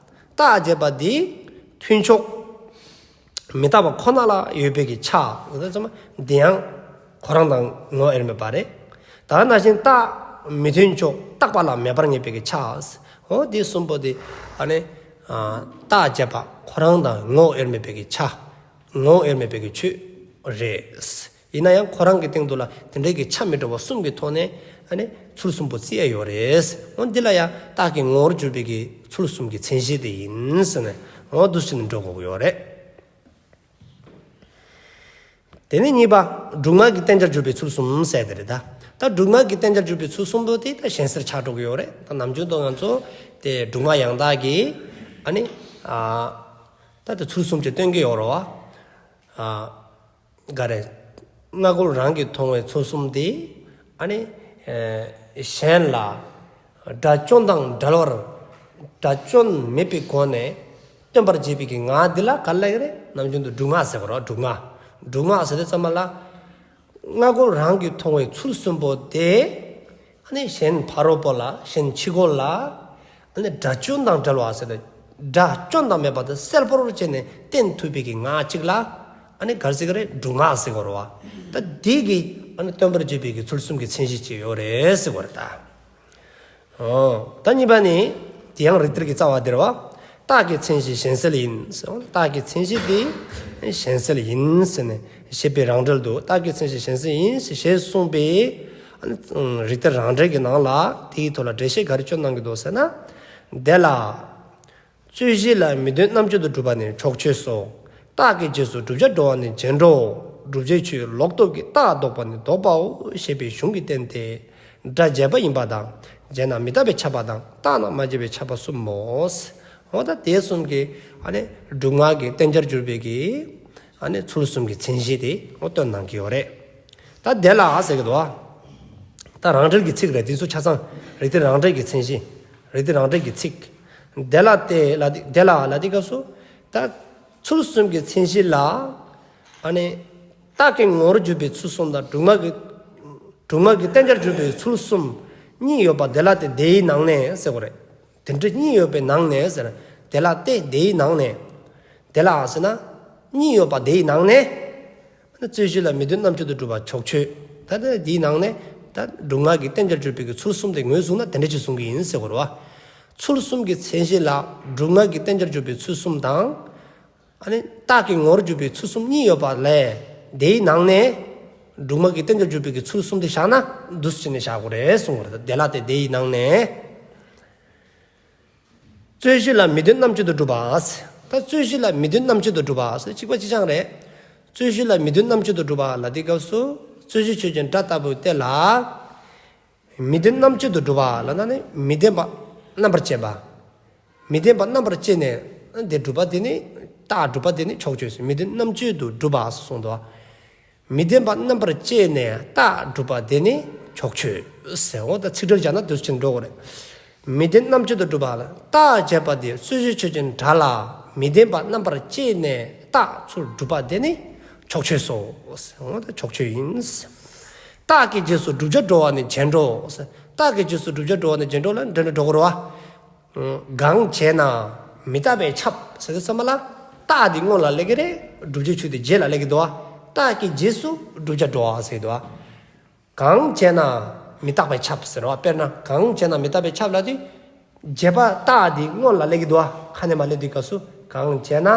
རྟགས་བྱས་པ་དེ་མཐུན་ཕྱོགས་མི་རྟག་པ་ཁོ་ན་ལ་ཡོད་པའི་གི་ཆ། འོ་ད་ཚང་མ་དེ་ཡང་ཁོ་རང་དང་ངོ་བོ་དབྱེར་མེད་པ་རེད། ད་ནང་བཞིན་རྟགས་མི་མཐུན་ཕྱོགས་རྟག་པ་ལ་མེད་པར་ངེས་པའི་གི་ཆ། འོ་དེ་གསུམ་པོ་དེ་ཨ་ནི་ཨ་རྟགས་བྱས་པ་ཁོ་རང་དང་ངོ་བོ་དབྱེར་མེད་པའི་གི་ཆ། ངོ་བོ་དབྱེར་མེད་པའི་གི་ཆོས་རེད། ཡིན་ན་ཡང་ཁོ་རང་གི་སྟེང་དུ་ལ་དེ་འདྲའི་གི་ཆ་མི་འདྲ་བ་གསུམ་གྱི་ཐོག་ནས་ཨ་ནི་ཚུལ་གསུམ་པོ་བརྩི་ཡ་ཡོད་རེད། འོ་འདི་ལ་ཡང་རྟགས་ཀྱི་ངོ་བོར་གྱུར་པའི་གི་ཚུལ་གསུམ་གྱི་མཚན་གཞི་དེ་ཡིན་ཟེར་ནས་འོ་འདུག་སེ་ནས་འགྲོ་དགོས་ཀྱི་ཡོད་རེད། དེ་ནས་གཉིས་པ། སྒྲུབ་ངག་གི་བསྟན་བྱར་གྱུར་པའི་ཚུལ་གསུམ་ཟེར་དེ་རེད་ད། ད་སྒྲུབ་ངག་གི་བསྟན་བྱར་གྱུར་པའི་ཚུལ་གསུམ་པོ་དེ་ད་གཞན་སེལ་ཆགས་འགྲོ་གི་ཡོད་རེད། ད་ནམ་རྒྱུན་དུ་ང་ཚོ་དེ་སྒྲུབ་ངག་ཡང་དག་གི་ཨ་ནི་ཨ་ད་དེ་ཚུལ་གསུམ་ཅིག་སྟོན་གྱི་ཡོད་རེད་བ། ཨ་ག་རེ། སྔ་རྒོལ་རང་གིས་མཐོང་བའི་ཚུལ་གསུམ་དེ་ཨ་ནི་ཨེ་གཞན་ལ་སྒྲ་སྐྱོན་དང་བྲལ་བར། སྒྲ་སྐྱོན་མེད་པའི་སྒོ་ནས་སྟོན་པར་བྱེད་པའི་གི་ངག་འདི་ལ་ག་རེ་ལབ་ཀྱི་རེད། ནམ་རྒྱུན་དུ་སྒྲུབ་ངག་ཟེར་གོ་ར། སྒྲུབ་ངག་སྒྲུབ་ངག་ཟེར་དུས་ཙམ་པ་ལ། སྔ་རྒོལ་རང་གིས་མཐོང་བའི་ཚུལ་གསུམ་པོ་དེ། ཨ་ནི་གཞན་ཕ་རོལ་པོ་ལ། གཞན་ཕྱི་རྒོལ་ལ། ཨ་ནི་སྒྲ་སྐྱོན་དང་བྲལ་བ་ཟེར་ཏེ། སྒྲ་སྐྱོན་དང་མེད་པ་དེ་གསལ་པོར་བྱས་ནས་བསྟན་ཐུབ་པའི་གི་ངག་ཅིག་ལ། ཨ་ནི་ག་རེ་ཟེར་གི་རེད། སྒྲུབ་ངག་ཟེར་གོ་ར་བ། ད་འདི་གིས་ཨ་ནི་སྟོན་པར་བྱེད་པའི་གི་ཚུལ་གསུམ་གྱི་མཚན་གཞི་ཅིག་ཡོད་རེད་ཟེར་གོ་རེད་ད། ཨོ། ད་གཉིས་པ་ནི། དེ་ཡང་རིགས་གཏེར་གྱི་རྩ་བ་འདིར་བ། རྟགས་ཀྱི་མཚན་གཞི་གཞན་སེལ་ཡིན་ཟེར། རྟགས་ཀྱི་མཚན་གཞི་དེ་གཞན་སེལ་ཡིན་ཟེར་ནས་བཤད་པའི་རང་འགྲེལ་དུ། རྟགས་ཀྱི་མཚན་གཞི་གཞན་སེལ་ཡིན་ཞེས་གསུངས་པའི་ཨ་ནི་རིགས་གཏེར་རང་འགྲེལ་གྱི་ནང་ལ་དེའི་ཐོག་ལ་འགྲེལ་བཤད་ག་རེ་བསྐྱོན་གནང་གི་འདུག་ཟེར་ན། དེ་ལ། རྩོད་གཞི་ལ་མི་ལྡན་རྣམ་བཅད་དུ་སྒྲུབ་པ་ནི་ཕྱོགས་ཆོས་སོ། རྟགས་ཀྱི་རྗེས་སུ་བསྒྲུབ་བྱར་འགྲོ་བ་ནི་རྗེས་འགྲོ། བསྒྲུབ་བྱའི་ཆོས་ལོག་སྟོབས་ཀྱིས་རྟགས་ལྡོག་པ་ནི་ལྡོག་པའོ་ཞེས་པའི་གཞུང་གིས་བསྟན་ཏེ། སྒྲ་བྱས་པ་ཡིན་པ་དང་བྱས་ན་མི་རྟག་པས་ཁྱབ་པ་དང་རྟག་ན་མ་བྱས་པས་ཁྱབ་པ་གསུམ་མོ། འོ་ད་དེ་གསུམ་གྱི་ཨ་ནི་སྒྲུབ་ངག་གི་བསྟན་བྱར་གྱུར་པའི་གི་ཨ་ནི་ཚུལ་གསུམ་གྱི་མཚན་གཞི་དེ་འོ་སྟོན་གནང་གི་ཡོད་རེད། ད་དེ་ལ་ཟེར་གི་འདུག་བ། ད་རང་འགྲེལ་གྱི་ཚིག་རེད། དེ་ཚོ་ཆ་ཚང་རིགས་གཏེར་རང་འགྲེལ་གྱི་མཚན་གཞི། རིགས་གཏེར་རང་འགྲེལ་གྱི་ཚིག། དེ་ལ་སྟེ་ལ་དེ་དེ་ལ་ལ་དེ་སྐབས་སུ་ད་ཚུལ་གསུམ་གྱི་མཚན་གཞི་ལ་ཨ་ནི་རྟགས་ཀྱི་ངོ་བོར་གྱུར་པའི་ཚུལ་གསུམ་དང་སྒྲུབ་ངག་གི་སྒྲུབ་ངག་གི་བསྟན་བྱར་གྱུར་པའི་ཚུལ་གསུམ་གཉིས་ཡོད་པ་དེ་ལ་སྟེ་དེའི་ནང་ནས་ཟེར་དགོས་རེད། དེ་འདྲ་གཉིས་ཡོད་པའི་ནང་ནས་ཟེར། དེ་ལ་སྟེ་དེའི་ནང་ནས། དེ་ལ་ཟེར་ན་གཉིས་ཡོད་པ་དེའི་ནང་ནས། རྩོད་གཞི་ལ་མི་ལྡན་རྣམ་གཅོད་དུ་གྲུབ་པ་ཕྱོགས་ཆོས། ད་ལྟ་འདིའི་ནང་ནས་ད་སྒྲུབ་ངག་གི་བསྟན་བྱར་གྱུར་པའི་གི་ཚུལ་གསུམ་དེ་ངོས་བཟུང་ན་དེ་འདྲ་ཅིག་གསུང་གི་ཡིན་ཟེར་དགོས་རེད་བ། ཚུལ་གསུམ་གྱི་མཚན་གཞི་ལ་སྒྲུབ་ངག་གི་བསྟན་བྱར་གྱུར་པའི་ཚུལ་གསུམ་དང་། ཨ་ནི་རྟགས་ཀྱི་ངོ་བོར་གྱུར་པའི་ཚུལ་གསུམ་གཉིས་ཡོད་པ་ལས། དེའི་ནང་ནས་སྒྲུབ་ངག་གི་བསྟན་བྱར་གྱུར་པའི་གི་ཚུལ་གསུམ་དེ་བཞག་ན་འདུག་སེ་བྱས་ནས་བཞག་དགོས་རེད་གསུང་གི་རེད། དེ་ལ་སྟེ་དེའི་ནང་ནས། རྩོད་གཞི་ལ་མི་ལྡན་རྣམ་གཅོད་དུ་གྲུབ་པ། ད་རྩོད་གཞི་ལ་མི་ལྡན་རྣམ་གཅོད་དུ་གྲུབ་པ་ཟེར་གཅིག་པ་གཅིག་རྐྱང་རེད། རྩོད་གཞི་ལ་མི་ལྡན་རྣམ་གཅོད་དུ་གྲུབ་པ་ལ་དེའི་སྐབས་སུ་རྩོད་གཞི་ཆོས་ཅན་སྒྲ་ལྟ་བུ་དེ་ལ་མི་ལྡན་རྣམ་གཅོད་དུ་གྲུབ་པ་ལ་ན་ནི་མི་ལྡན་པ་རྣམ་པར་བཅད་པ། མི་ལྡན་པ་རྣམ་པར་བཅད་ནས་དེ་གྲུབ་པ་དེ་ནི་རྟགས་གྲུབ་པ་དེ་ནི་ཕྱོགས་ཆོས་སོ། མི་ལྡན་རྣམ་གཅོད་དུ་གྲུབ་པ་གསུངས་འདུག་མི་ལྡན་པ་རྣམ་པར་བཅད་ནས་རྟགས་གྲུབ་པ་དེ་ནི་ཕྱོགས་ཆོས་ཟེར། འོ་ད་ཚིག་འགྲེལ་བྱས་ན་འདུག་སེ་འགྲོ་གི་རེད། མི་ལྡན་རྣམ་གཅོད་དུ་གྲུབ་པ་ལ་རྟགས་བྱས་པ་དེ་རྩོད་གཞི་ཆོས་ཅན་སྒྲ་ལ་མི་ལྡན་པ་རྣམ་པར་བཅད་ནས་རྟགས་ཚུར་གྲུབ་པ་དེ་ནི་ཕྱོགས་ཆོས་སོ། འོ་ད་ཕྱོགས་ཆོས་ཡིན། རྟགས་ཀྱི་རྗེས་སུ་བསྒྲུབ་བྱ་འགྲོ་བ་ནི་བྱེད་འགྲོ། རྟགས་ཀྱི་རྗེས་སུ་བསྒྲུབ་བྱ་འགྲོ་བ་ནི་བྱེད་འགྲོ་ལ་འདྲེན་འགྲོ་གི་རེད་བ། གང་བྱས་ན་མི་རྟག་པས་ཁྱབ་ཟེར་དུས་ཙམ་པ་ལ་རྟགས་འདི་སྔོན་ལ་སླེབས་ཀྱི་རེད། བསྒྲུབ་བྱའི་ཆོས་དེ་རྗེས་ལ་སླེབས་ཀྱི་འདུག་བ། རྟགས་ཀྱི་རྗེས་སུ་བསྒྲུབ་བྱ་འགྲོ་བ་ཟེར་འདུག་བ། གང་བྱས་ན་མི་རྟག་པས་ཁྱབ་ཟེར་བ། དཔེར་ན་གང་བྱས་ན་མི་རྟག་པས་ཁྱབ་ལ་དེ་རྗེས་དཔག་རྟགས་འདི་སྔོན་ལ་སླེབས་ཀྱི་འདུག་བ། ཁ་ནས་མ་སླེབས་དུས་སྐབས་སུ་གང་བྱས་ན་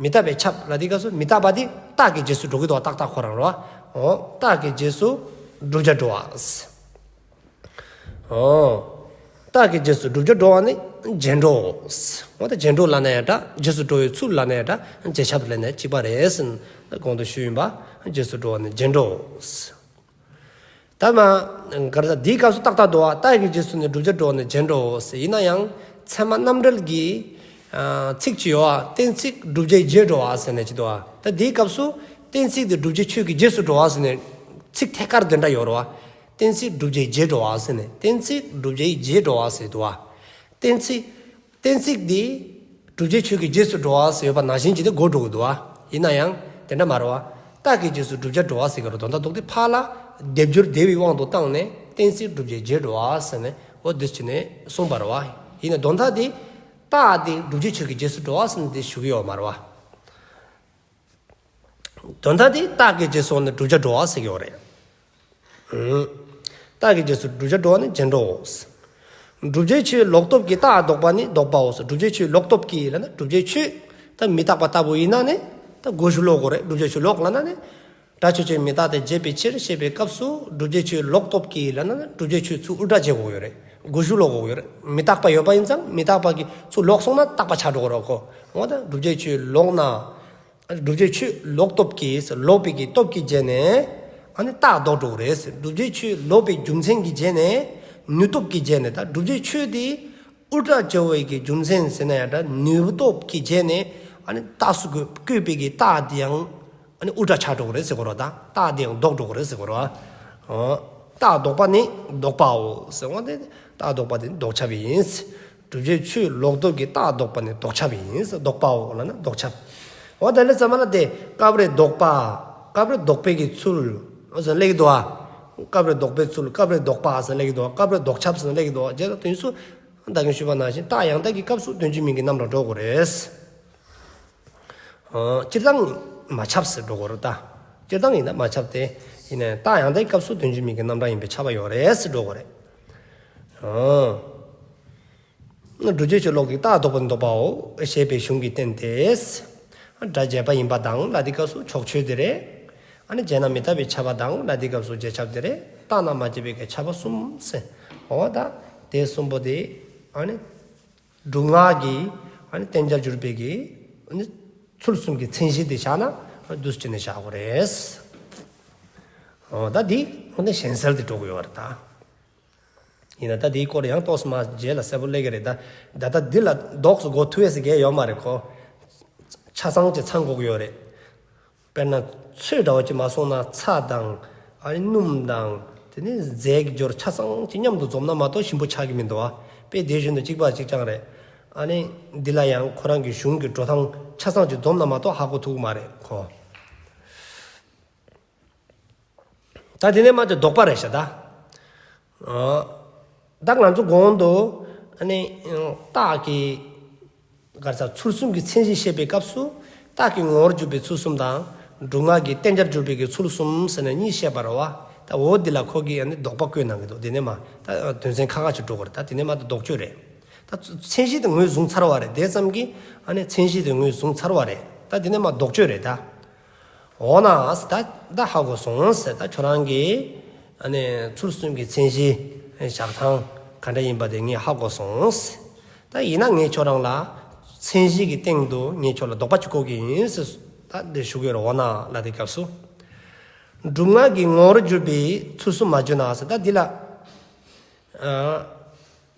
མི་རྟག་པས་ཁྱབ་ལ་དེའི་སྐབས་སུ་མི་རྟག་པ་དེ་རྟགས་ཀྱི་རྗེས་སུ་འགྲོ་གི་འདུག་བ། ཏག་ཏག་ཁོ་རང་རེད་བ། འོ་རྟགས་ཀྱི་རྗེས་སུ་བསྒྲུབ་བྱ་འགྲོ་བ། ཨོ། རྟགས་ཀྱི་རྗེས་སུ་བསྒྲུབ་བྱ་འགྲོ་བ་ནི་རྗེས་འགྲོ། འོ་ད་རྗེས་འགྲོ་ལབ་ན་ཡང་འདྲ། རྗེས་སུ་འགྲོ་བའི་ཚུལ་ལབ་ན་ཡང་འདྲ། རྗེས་ཁྱབ་ལབ་ན་ཡང་གཅིག་པ་རེད་ཟེར་ནས་གོང་དུ་ཞུས་ཡིན་པ། རྗེས་སུ་འགྲོ་བ་ནི་རྗེས་འགྲོ། ད་མ་ག་རེ་ཟེར། འདིའི་སྐབས་སུ་ཏག་ཏག་འདུག་བ། རྟགས་ཀྱི་རྗེས་སུ་ནི་བསྒྲུབ་བྱ་འགྲོ་བ་ནི་རྗེས་འགྲོ་ཟེར། ཡིན་ན་ཡང་ཚད་མ་རྣམ་འགྲེལ་གྱི་ཚིག་ཅིག་ཡོད་བ། གཏན་ཚིགས་བསྒྲུབ་བྱའི་རྗེས་འགྲོ་བ་ཟེར་ནས་ཅིག་འདུག་བ། ད་འདིའི་སྐབས་སུ་གཏན་ཚིགས་དེ་བསྒྲུབ་བྱའི་ཆོས་ཀྱི་རྗེས་སུ་འགྲོ་བ་ཟེར་ནས་ཚིག་ཐད་ཀར་དེ་འདྲ་ཡོད་རེད་བ། གཏན་ཚིགས་བསྒྲུབ་བྱའི་རྗེས་འགྲོ་བ་ཟེར་ནས། གཏན་ཚིགས་བསྒྲུབ་བྱའི་རྗེས་འགྲོ་བ་ཟེར་འདུག་བ། གཏན་ཚིགས། གཏན་ཚིགས་འདི་བསྒྲུབ་བྱའི་ཆོས་ཀྱི་རྗེས་སུ་འགྲོ་བ་ཟེར་ཡོད་པ་ནང་བཞིན་ཅིག་དེ་གོ་འགྲོ་གི་འདུག་བ། ཡིན་ན་ཡང་དེ་འདྲ་མ་རེད་བ། རྟགས་ཀྱི་རྗེས་སུ་བསྒྲུབ་བྱ་འགྲོ་བ་ཟེར་གྱི་རེད། དོན་དག་འདུག་སྟེ་ཕར་ལ་སྡེབ་སྦྱོར་བདེ་བའི་དབང་དུ་བཏང་ནས་གཏན་ཚིགས་བསྒྲུབ་བྱའི་རྗེས་འགྲོ་བ་ཟེར་ནས་འོ་འདི་བྱས་ནས་གསུངས་པ་རེད་བ། ཡིན་ན་དོན་དག་འདི་རྟགས་འདི་བསྒྲུབ་བྱའི་ཆོས་ཀྱི་རྗེས་སུ་འགྲོ་བ་ཟེར་ནས་འདི་ཞུ་གི་ཡོད་མ་རེད་བ། དོན་དག་འདི་རྟགས་ཀྱི་རྗེས་སུ་ནི་བསྒྲུབ་བྱ་འགྲོ་བ་ཟེར་གྱི་ཡོད་རེད། ཨང་། རྟགས་ཀྱི་རྗེས་སུ་བསྒྲུབ་བྱ་འགྲོ་བ་ནི་རྗེས་འགྲོའོ། བསྒྲུབ་བྱའི་ཆོས་ལོག་སྟོབས་ཀྱིས་རྟགས་ལྡོག་པ་ནི་ལྡོག་པའོ། བསྒྲུབ་བྱའི་ཆོས་ལོག་སྟོབས་ཀྱིས་ལབ་ན་བསྒྲུབ་བྱའི་ཆོས་ད་མི་རྟག་པ་ལྟ་བུ་ཡིན་ན་ནི་ད་གོ་ཤུགས་ལོག་དགོས་རེད། བསྒྲུབ་བྱའི་ཆོས་ལོག་ལབ་ན་ནི། སྒྲ་ཆོས་ཅན་མི་རྟག་སྟེ་བྱས་པའི་ཕྱིར་ཞེས་པའི་སྐབས་སུ་བསྒྲུབ་བྱའི་ཆོས་ལོག་སྟོབས་ཀྱིས་ལབ་ན་ནི་བསྒྲུབ་བྱའི་ཆོས་ཚུར་ཨུལ་ཊ་བྱེད་དགོས་ཡོད་རེད། གོ་ཤུགས་ལོག་དགོས་ཡོད་རེད། མི་རྟག་པ་ཡོད་པ་ཡིན་ཙང་མི་རྟག་པ་གི་ཚུར་ལོག་སོང་ན་རྟག་པ་ཆགས་འགྲོ་གི་རེད་ཁོ། འོ་ད་བསྒྲུབ་བྱའི་ཆོས་ལོག་ན། བསྒྲུབ་བྱའི་ཆོས་ལོག་སྟོབས་ཀྱིས་ལོག་པའི་གི་སྟོབས་ཀྱི་རྗེས་ནས་ཨ་ནི་རྟགས་ལྡོག་འགྲོ་གི་རེད་ཟེར། བསྒྲུབ་བྱའི་ཆོས་ལོག་པའི་རྒྱུ་མཚན་གྱི་རྗེས་ནས་ནུས་སྟོབས་ཀྱི་རྗེས་ནས། ད་བསྒྲུབ་བྱའི་ཆོས་དེ་ཨུལ་ཊ་བྱེད་པའི་གི་རྒྱུ་མཚན་ཟེར་ན་ཡང་འདྲ། ནུས་སྟོབས་ཀྱི་རྗེས་ནས་ཨ་ནི་རྟགས་སུ་བཀོད་པའི་གི་རྟགས་དེ་ཡང་ཨ་ནི་ཨུལ་ཊ་ཆགས་འགྲོ་གི་རེད་ཟེར་གོ་རེད། ད་རྟགས་དེ་ཡང་ལྡོག་འགྲོ་གི་རེད་ཟེར་གོ་རེད། ཨོ། རྟགས་ལྡོག་པ་ནི་ལྡོག་པའོ་ཟེར་བ་དེ། རྟགས་ལྡོག་པ་དེ་ནི་ལྡོག་ཁྱབ་ཡིན། བསྒྲུབ་བྱའི་ཆོས་ལོག་སྟོབས་ཀྱིས་རྟགས་ལྡོག་པ་ནི་ལྡོག་ཁྱབ་ཡིན། ལྡོག་པའོ་ལབ་ན་ལྡོག་ཁྱབ། འོ་ད་ལས་ཙམ་པ་ལ་དེ་སྐབས་རེ་ལྡོག་པ། སྐབས་རེ་ལྡོག་པའི་གི་ཚུལ་ཟེར་ལབ་ཀྱི་འདུག་བ། སྐབས་རེ་ལྡོག་པའི་ཚུལ། སྐབས་རེ་ལྡོག་པ་ཟེར་ལབ་ཀྱི་འདུག་བ། སྐབས་རེ་ལྡོག་ཁྱབ་ཟེར་ལབ་ཀྱི་འདུག་བ། རྗེས་ལ་དུས་སུ་ད་གིན་ཞུས་པ་ནང་བཞིན་རྟགས་ཡང་དག་གི་སྐབས་སུ་དོན་གཅིག་མིང་གི་རྣམ་གྲངས་འགྲོ་དགོས་རེད། ཨ། སྤྱིར་བཏང་མ་ཁྱབ་ཟེར་འགྲོ་དགོས་རེད་ད། སྤྱིར་བཏང་ཡིན་ན་མ་ཁྱབ་སྟེ། ཡིན་ནའི་རྟགས་ཡང་དག་གི་སྐབས་སུ་དོན་གཅིག་མིང་གི་རྣམ་གྲངས་ཡིན་པས་ཁྱབ་པ་ཡོད་རེད་ཟེར་འགྲོ་དགོས་རེད། ཨ། བསྒྲུབ་བྱའི་ཆོས་ལོག་སྟོབས་ཀྱིས་རྟགས་ལྡོག་པ་ནི་ལྡོག་པའོ་ཞེས་པའི་གཞུང་གིས་བསྟན་ཏེ། སྒྲ་བྱས་པ་ཡིན་པ་དང་ལབ་དུས་སྐབས་སུ་ཕྱོགས་ཆོས་དེ་རེད། ཨ་ནི་བྱས་ན་མི་རྟག་པས་ཁྱབ་པ་དང་ལབ་དུས་སྐབས་སུ་རྗེས་ཁྱབ་དེ་རེད། རྟག་ན་མ་བྱས་པས་ཁྱབ་པ་གསུམ་ཟེར། འོ་ད་དེ་གསུམ་པོ་དེ་ཨ་ནི་སྒྲུབ་ངག་གི་ཨ་ནི་བསྟན་བྱར་གྱུར་པའི་གི་ཨ་ནི་ཚུལ་གསུམ་གྱི་མཚན་གཞི་དེ་བཞག་ན་ འདུག་སེ་བྱས་ནས་བཞག་དགོས་རེད། འོ་ད་འདི་འོ་ནི་གཞན་སེལ་དེ་འགྲོ་གི་ཡོད་རེད་ད། ཡིན་ན་ད་འདིའི་སྐོར་ཡང་ཏོག་ཙམ་རྗེས་ལ་གསལ་པོ་སླེབས་ཀྱི་རེད་ད། ད་ལྟ་འདི་ལ་རྡོག་སུ་གོ་ཐུབ་ཡས་ཟེར་གྱི་ཡོད་མ་རེད་ཁོ། ཆ་ཚང་ཅིག་ཚང་དགོས་ཀྱི་ཡོད་རེད། དཔེར་ན་ཚོས་འདྲ་བོ་ཅིག་མ་སོང་ན་ཚྭ་དང་ཨ་ནི་སྣུམ་དང་དེ་ནི་རྫས་ཀྱི་སྦྱོར་ཆ་ཚང་ཅིག་མཉམ་དུ་འཛོམས་ན་མ་གཏོགས་ཞིམ་པོ་ཆགས་ཀྱི་མི་འདུག་ཨ། དཔེ་དེ་བཞིན་དུ་གཅིག་པ་གཅིག་རྐྱང་རེད། ཨ་ནི་འདི་ལ་ཡང་ཁོ་རང་གི་གཞུང་གི་འགྲོ་སྟངས་ཆ་ཚང་ཅིག་འཛོམས་ན་མ་གཏོགས་ཧ་གོ་ཐུབ་ཀྱི་མ་རེད་ཁོ། ད་དེ་ནས་མ་གཏོགས་ལྡོག་པ་རེད་ཤག་ད། ཨ་ད་ང་ཚོ་གོང་དུ་ཨ་ནི་རྟགས་ཀྱི་ག་རེ་ཟ་ཚུལ་གསུམ་གྱི་མཚན་གཞི་བཤད་པའི་སྐབས་སུ་རྟགས་ཀྱི་ངོ་བོར་གྱུར་པའི་ཚུལ་གསུམ་དང་སྒྲུབ་ངག་གི་བསྟན་བྱར་གྱུར་པའི་གི་ཚུལ་གསུམ་ཟེར་ནས་གཉིས་བཤད་པ་རེད་བ། ད་འོ་འདི་ལ་ཁོ་གིས་ཨ་ནི་ལྡོག་པ་བཀོད་གནང་གི་འདུག་དེ་ནས་མ་ད་དོན་ཚན་ཁག་ཁག་ཅིག་འགྲོ་དགོས་རེད། ད་དེ་ནས་མ་ད་ལྡོག་བརྗོད་རེད། ད་མཚན་གཞི་དེ་ངོས་བཟུང་ཚར་བ་རེད། དེ་ཙམ་གྱིས་ཨ་ནི་མཚན་གཞི་དེ་ངོས་བཟུང་ཚར་བ་རེད། ད་དེ་ནས་མ་ལྡོག་བརྗོད་རེད་ད། འོ་ན་ད་ད་ཧ་གོ་སོང་ཟེར། ད་ཁྱོད་རང་གིས་ཨ་ནི་ཚུལ་གསུམ་གྱི་མཚན་གཞི་བཞག་སྟངས་ག་འདྲ་ཡིན་པ་དེ་ངས་ཧ་གོ་སོང་ཟེར། ད་ཡིན་ན་ངས་ཁྱོད་རང་ལ་མཚན་གཞི་གི་སྟེང་དུ་ངས་ཁྱོད་ལ་ལྡོག་པ་ཅིག་བཀོད་ཀྱི་ཡིན་ཟེར། ད་འདི་ཞུ་གི་ཡོད་རེད། འོ་ན་ལ་དེ་སྐབས་སུ། སྒྲུབ་ངག་གི་ངོ་བོར་གྱུར་པའི་ཚུལ་གསུམ་མ་བརྗོད་ན་ཟེར། ད་འདི་ལ་ཨ་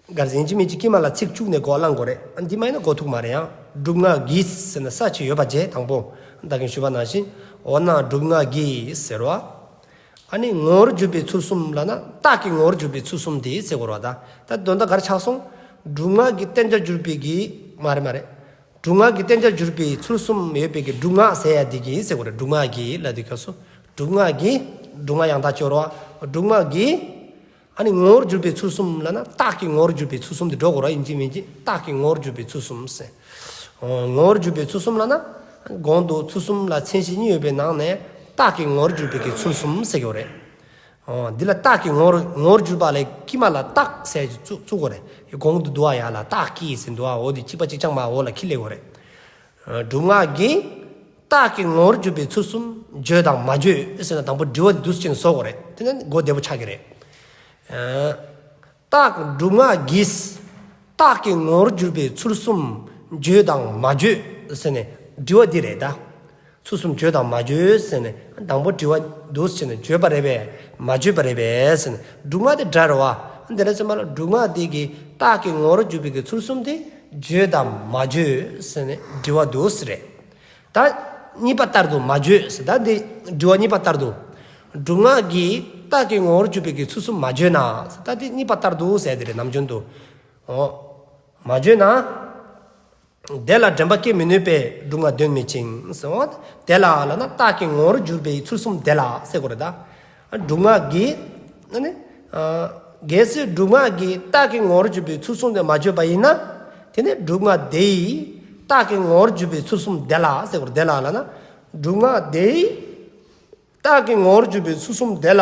ག་རེ་ཟེར་ཡིན་གཅིག་མིན་གཅིག་དཀྱིལ་མ་ལ་ཚིག་བཅུག་ནས་འགོ་བླང་དགོས་རེད། ཨ་འདི་མ་ཡིན་ན་གོ་ཐུབ་མ་རེད། ཡང་སྒྲུབ་ངག་གི་ཟེར་ན་ས་ཆ་ཡོད་པ་བྱས། དང་པོ་ད་གིན་ཞུས་པ་ནང་བཞིན་འོ་ན་སྒྲུབ་ངག་གི་ཟེར་བ། ཨ་ནི་ངོ་བོར་གྱུར་པའི་ཚུལ་གསུམ་ལབ་ན་རྟགས་ཀྱི་ངོ་བོར་གྱུར་པའི་ཚུལ་གསུམ་དེ་ཟེར་དགོས་རེད་བ། ད་ད་དོན་དག་ག་རེ་ཆགས་སོང་། སྒྲུབ་ངག་གི་བསྟན་བྱར་གྱུར་པའི་གི་མ་རེད་མ་རེད། སྒྲུབ་ངག་གི་བསྟན་བྱར་གྱུར་པའི་ཚུལ་གསུམ་ཡོད་པའི་གི་སྒྲུབ་ངག་ཟེར་ཡ་འདི་གི་ཟེར་དགོས་རེད། སྒྲུབ་ངག་གི་ལབ་དུས་སྐབས་སུ་སྒྲུབ་ངག་གི་སྒྲུབ་ངག་ཡང་དག་སྦྱོར་བ་སྒྲུབ་ངག་གི་ཨ་ནི་ངོ་བོར་གྱུར་པའི་ཚུལ་གསུམ་ལབ་ན་རྟགས་ཀྱི་ངོ་བོར་གྱུར་པའི་ཚུལ་གསུམ་དེ་འགྲོ་དགོས་རེད། ཡིན་གཅིག་མིན་གཅིག་རྟགས་ཀྱི་ངོ་བོར་གྱུར་པའི་ཚུལ་གསུམ་ཟེར། ཨོ་ངོ་བོར་གྱུར་པའི་ཚུལ་གསུམ་ལབ་ན་གོང་དུ་ཚུལ་གསུམ་ལ་མཚན་གཞི་གཉིས་ཡོད་པའི་ནང་ནས་རྟགས་ཀྱི་ངོ་བོར་གྱུར་པའི་གི་ཚུལ་གསུམ་ཟེར་གྱི་ཡོད་རེད། ཨོ་འདི་ལ་རྟགས་ཀྱི་ངོ་བོར་ངོ་བོར་གྱུར་པ་ལ་དཀྱིལ་མ་ལ་རྟགས་ཟེར་གྱི་བཙུགས་བཙུགས་དགོས་རེད། གོང་དུ་འདུག་བ་ཡ་ལ་རྟགས་ཀྱི་ཟེར་འདུག་བ། འོ་འདི་གཅིག་པ་གཅིག་རྐྱང་མ་འོ་ལ་འཁྱེར་སླེབས་དགོས་རེད། སྒྲུབ་ངག་གི་རྟགས་ཀྱི་ངོ་བོར་གྱུར་པའི་ཚུལ་གསུམ་བརྗོད་དང་མ་བརྗོད་ཟེར་ན་དང་པོ་དྲི་བ་འདི་འདུག་སེ་བྱས་ནས་བཟོ་དགོས་རེད། དེ་ནས་གོ་བདེ་པོ་ཆགས་ཀྱི་རེད། རྟགས་སྒྲུབ་ངག་གིས་རྟགས་ཀྱི་ངོ་བོར་གྱུར་པའི་ཚུལ་གསུམ་བརྗོད་དང་མ་བརྗོད་ཟེར་ནས་དྲི་བ་འདི་རེད་ད། ཚུལ་གསུམ་བརྗོད་དང་མ་བརྗོད་ཟེར་ནས་དང་པོ་དྲི་བ་འདུག་སེ་བྱས་ནས་བརྗོད་པ་རེད་པས་མ་བརྗོད་པ་རེད་པས་ཟེར་ནས་སྒྲུབ་ངག་དེ་འདྲ་རེད་བ། དེ་འདྲ་ཚོད་མ་ལ་སྒྲུབ་ངག་དེ་གི་རྟགས་ཀྱི་ངོ་བོར་གྱུར་པའི་གི་ཚུལ་གསུམ་དེ་བརྗོད་དང་མ་བརྗོད་ཟེར་ནས་དྲི་བ་འདུག་སེ་རེད། ད་གཉིས་པ་ལྟར་དུ་མ་བརྗོད་ཟེར། ད་འདི་དྲི་བ་གཉིས་པ་ལྟར་དུ། སྒྲུབ་ངག་གིས་རྟགས་ཀྱི་ངོ་བོར་གྱུར་པའི་གི་ཚུལ་གསུམ་མ་བརྗོད་ན་ཟེར། ད་འདི་གཉིས་པ་ལྟར་དུ་ཟེར་དེ་རེད་ནམ་རྒྱུན་དུ། འོ། མ་བརྗོད་ན། དེ་ལ་དྲན་པ་སྐྱེ་མི་ནུས་པས་སྒྲུབ་ངག་དོན་མི་འཆིང་ཟེར། འོ། དེ་ལ་ལབ་ན་རྟགས་ཀྱི་ངོ་བོར་གྱུར་པའི་ཚུལ་གསུམ་དེ་ལ་ཟེར་དགོས་རེད་ད། སྒྲུབ་ངག་གིས། ཨ་ནི། ཨ་གལ་སྲིད་སྒྲུབ་ངག་གིས་རྟགས་ཀྱི་ངོ་བོར་གྱུར་པའི་ཚུལ་གསུམ་དེ་མ་བརྗོད་པ་ཡིན་ན། དེ་ནི་སྒྲུབ་ངག་དེ་ཡིས་རྟགས་ཀྱི་ངོ་བོར་གྱུར་པའི་ཚུལ་གསུམ་དེ་ལ་ཟེར་དགོས་རེད། དེ་ལ་ལབ་ན། སྒྲུབ་ངག་དེ་ཡིས་རྟགས་ཀྱི་ངོ་བོར་གྱུར་པའི་ཚུལ་གསུམ་དེ་ལ་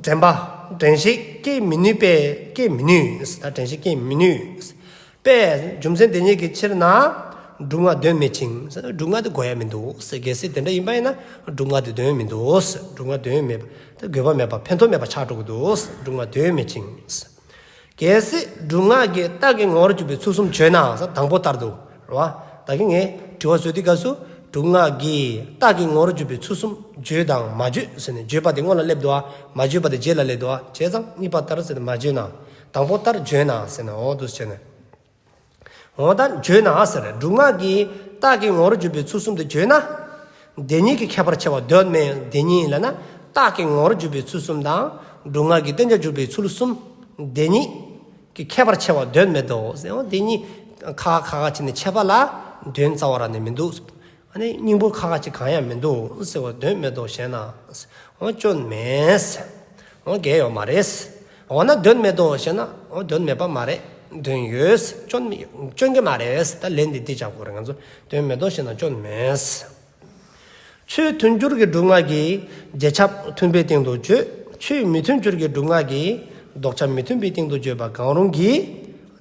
དྲན་པ་དྲན་ཤེས་སྐྱེ་མི་ནུས་པས། སྐྱེ་མི་ནུས། ད་དྲན་ཤེས་སྐྱེ་མི་ནུས། པས་རྒྱུ་མཚན་དེ་ཉིད་ཀྱི་ཕྱིར་ན་སྒྲུབ་ངག་དོན་མི་འཆིང་། སྒྲུབ་ངག་དེ་གོ་ཡ་མི་འདུག་ཟེར། གལ་སྲིད་དེ་འདྲ་ཡིན་པ་ཡིན་ན་སྒྲུབ་ངག་དེ་དོན་མི་འདུག་ཟེར། སྒྲུབ་ངག་དོན་མེད་པ་དེ་དགོས་པ་མེད་པ་ཕན་ཐོགས་མེད་པ་ཆགས་འགྲོ་གི་འདུག་ཟེར། སྒྲུབ་ངག་དོན་མི་འཆིང་ཟེར། གལ་སྲིད་སྒྲུབ་ངག་གིས་རྟགས་ཀྱི་ངོ་བོར་གྱུར་པའི་ཚུལ་གསུམ་བརྗོད་ན་ཟེར། དང་པོ་ལྟར་དུ་རེད་བ། ད་གིན་ངས་དྲི་བ་བཟོ་དུས་སྐབས་སུ་སྒྲུབ་ངག་གིས་རྟགས་ཀྱི་ངོ་བོར་གྱུར་པའི་ཚུལ་གསུམ་བརྗོད་དང་མ་བརྗོད་ཟེར་ནས་བརྗོད་པ་དེ་སྔོན་ལ་སླེབས་འདུག་བ། མ་བརྗོད་པ་དེ་རྗེས་ལ་སླེབས་འདུག་བ། བྱས་ཙང་གཉིས་པ་ལྟར་ཟེར་ནས་མ་བརྗོད་ན། དང་པོ་ལྟར་བརྗོད་ན་ཟེར་ནས། འོ་འདུག་སེ་བྱས་ནས། འོ་ད་བརྗོད་ན་ཟེར། སྒྲུབ་ངག་གིས་རྟགས་ཀྱི་ངོ་བོར་གྱུར་པའི་ཚུལ་གསུམ་དེ་བརྗོད་ན། དེ་གཉིས་ཀྱི་ཁྱད་པར་ཕྱེ་བ་དོན་མེད། དེ་གཉིས་ལབ་ན་རྟགས་ཀྱི་ངོ་བོར་གྱུར་པའི་ཚུལ་གསུམ་དང་སྒྲུབ་ངག་གི་བསྟན་བྱར་གྱུར་པའི་ཚུལ་གསུམ་དེ་གཉིས་ཀྱི་ཁྱད་པར་ཕྱེ་བ་དོན་མེད་དོ་ཟེར། འོ་དེ་གཉིས་ཁ་ཁ་ཁ་ཁ་བྱས་ནས་ཕྱེ་བ་ལ་དོན་རྩ་བ་རང་ནས་མི་འདུག། ཨ་ནི་སྙིང་པོ་ཁ་ཁ་ཅིག་གང་ཡང་མི་འདུག་ཟེར་བ། དོན་མེད་དོ་ཞེ་ན། འོ་སྐྱོན་མེད་ཟེར། འོ་འགལ་ཡོད་མ་རེད་ཟེར། འོ་ན་དོན་མེད་དོ་ཞེ་ན། འོ་དོན་མེད་པ་མ་རེད། དོན་ཡོད་ཟེར། སྐྱོན་མི་སྐྱོན་གྱི་མ་རེད་ཟེར། ད་ལན་འདི་འདི་བྱ་དགོས་རེད་ང་ཚོ། དོན་མེད་དོ་ཞེ་ན་སྐྱོན་མེད་ཟེར། ཆོས་མཐུན་འགྱུར་གྱི་སྒྲུབ་ངག་གིས་རྗེས་ཁྱབ་མཐུན་པའི་སྟེང་དུ་བརྗོད། ཆོས་མི་མཐུན་འགྱུར་གྱི་སྒྲུབ་ངག་གིས་ལྡོག་ཁྱབ་མི་མཐུན་པའི་སྟེང་དུ་བརྗོད་པ་གང་རུང་གིས།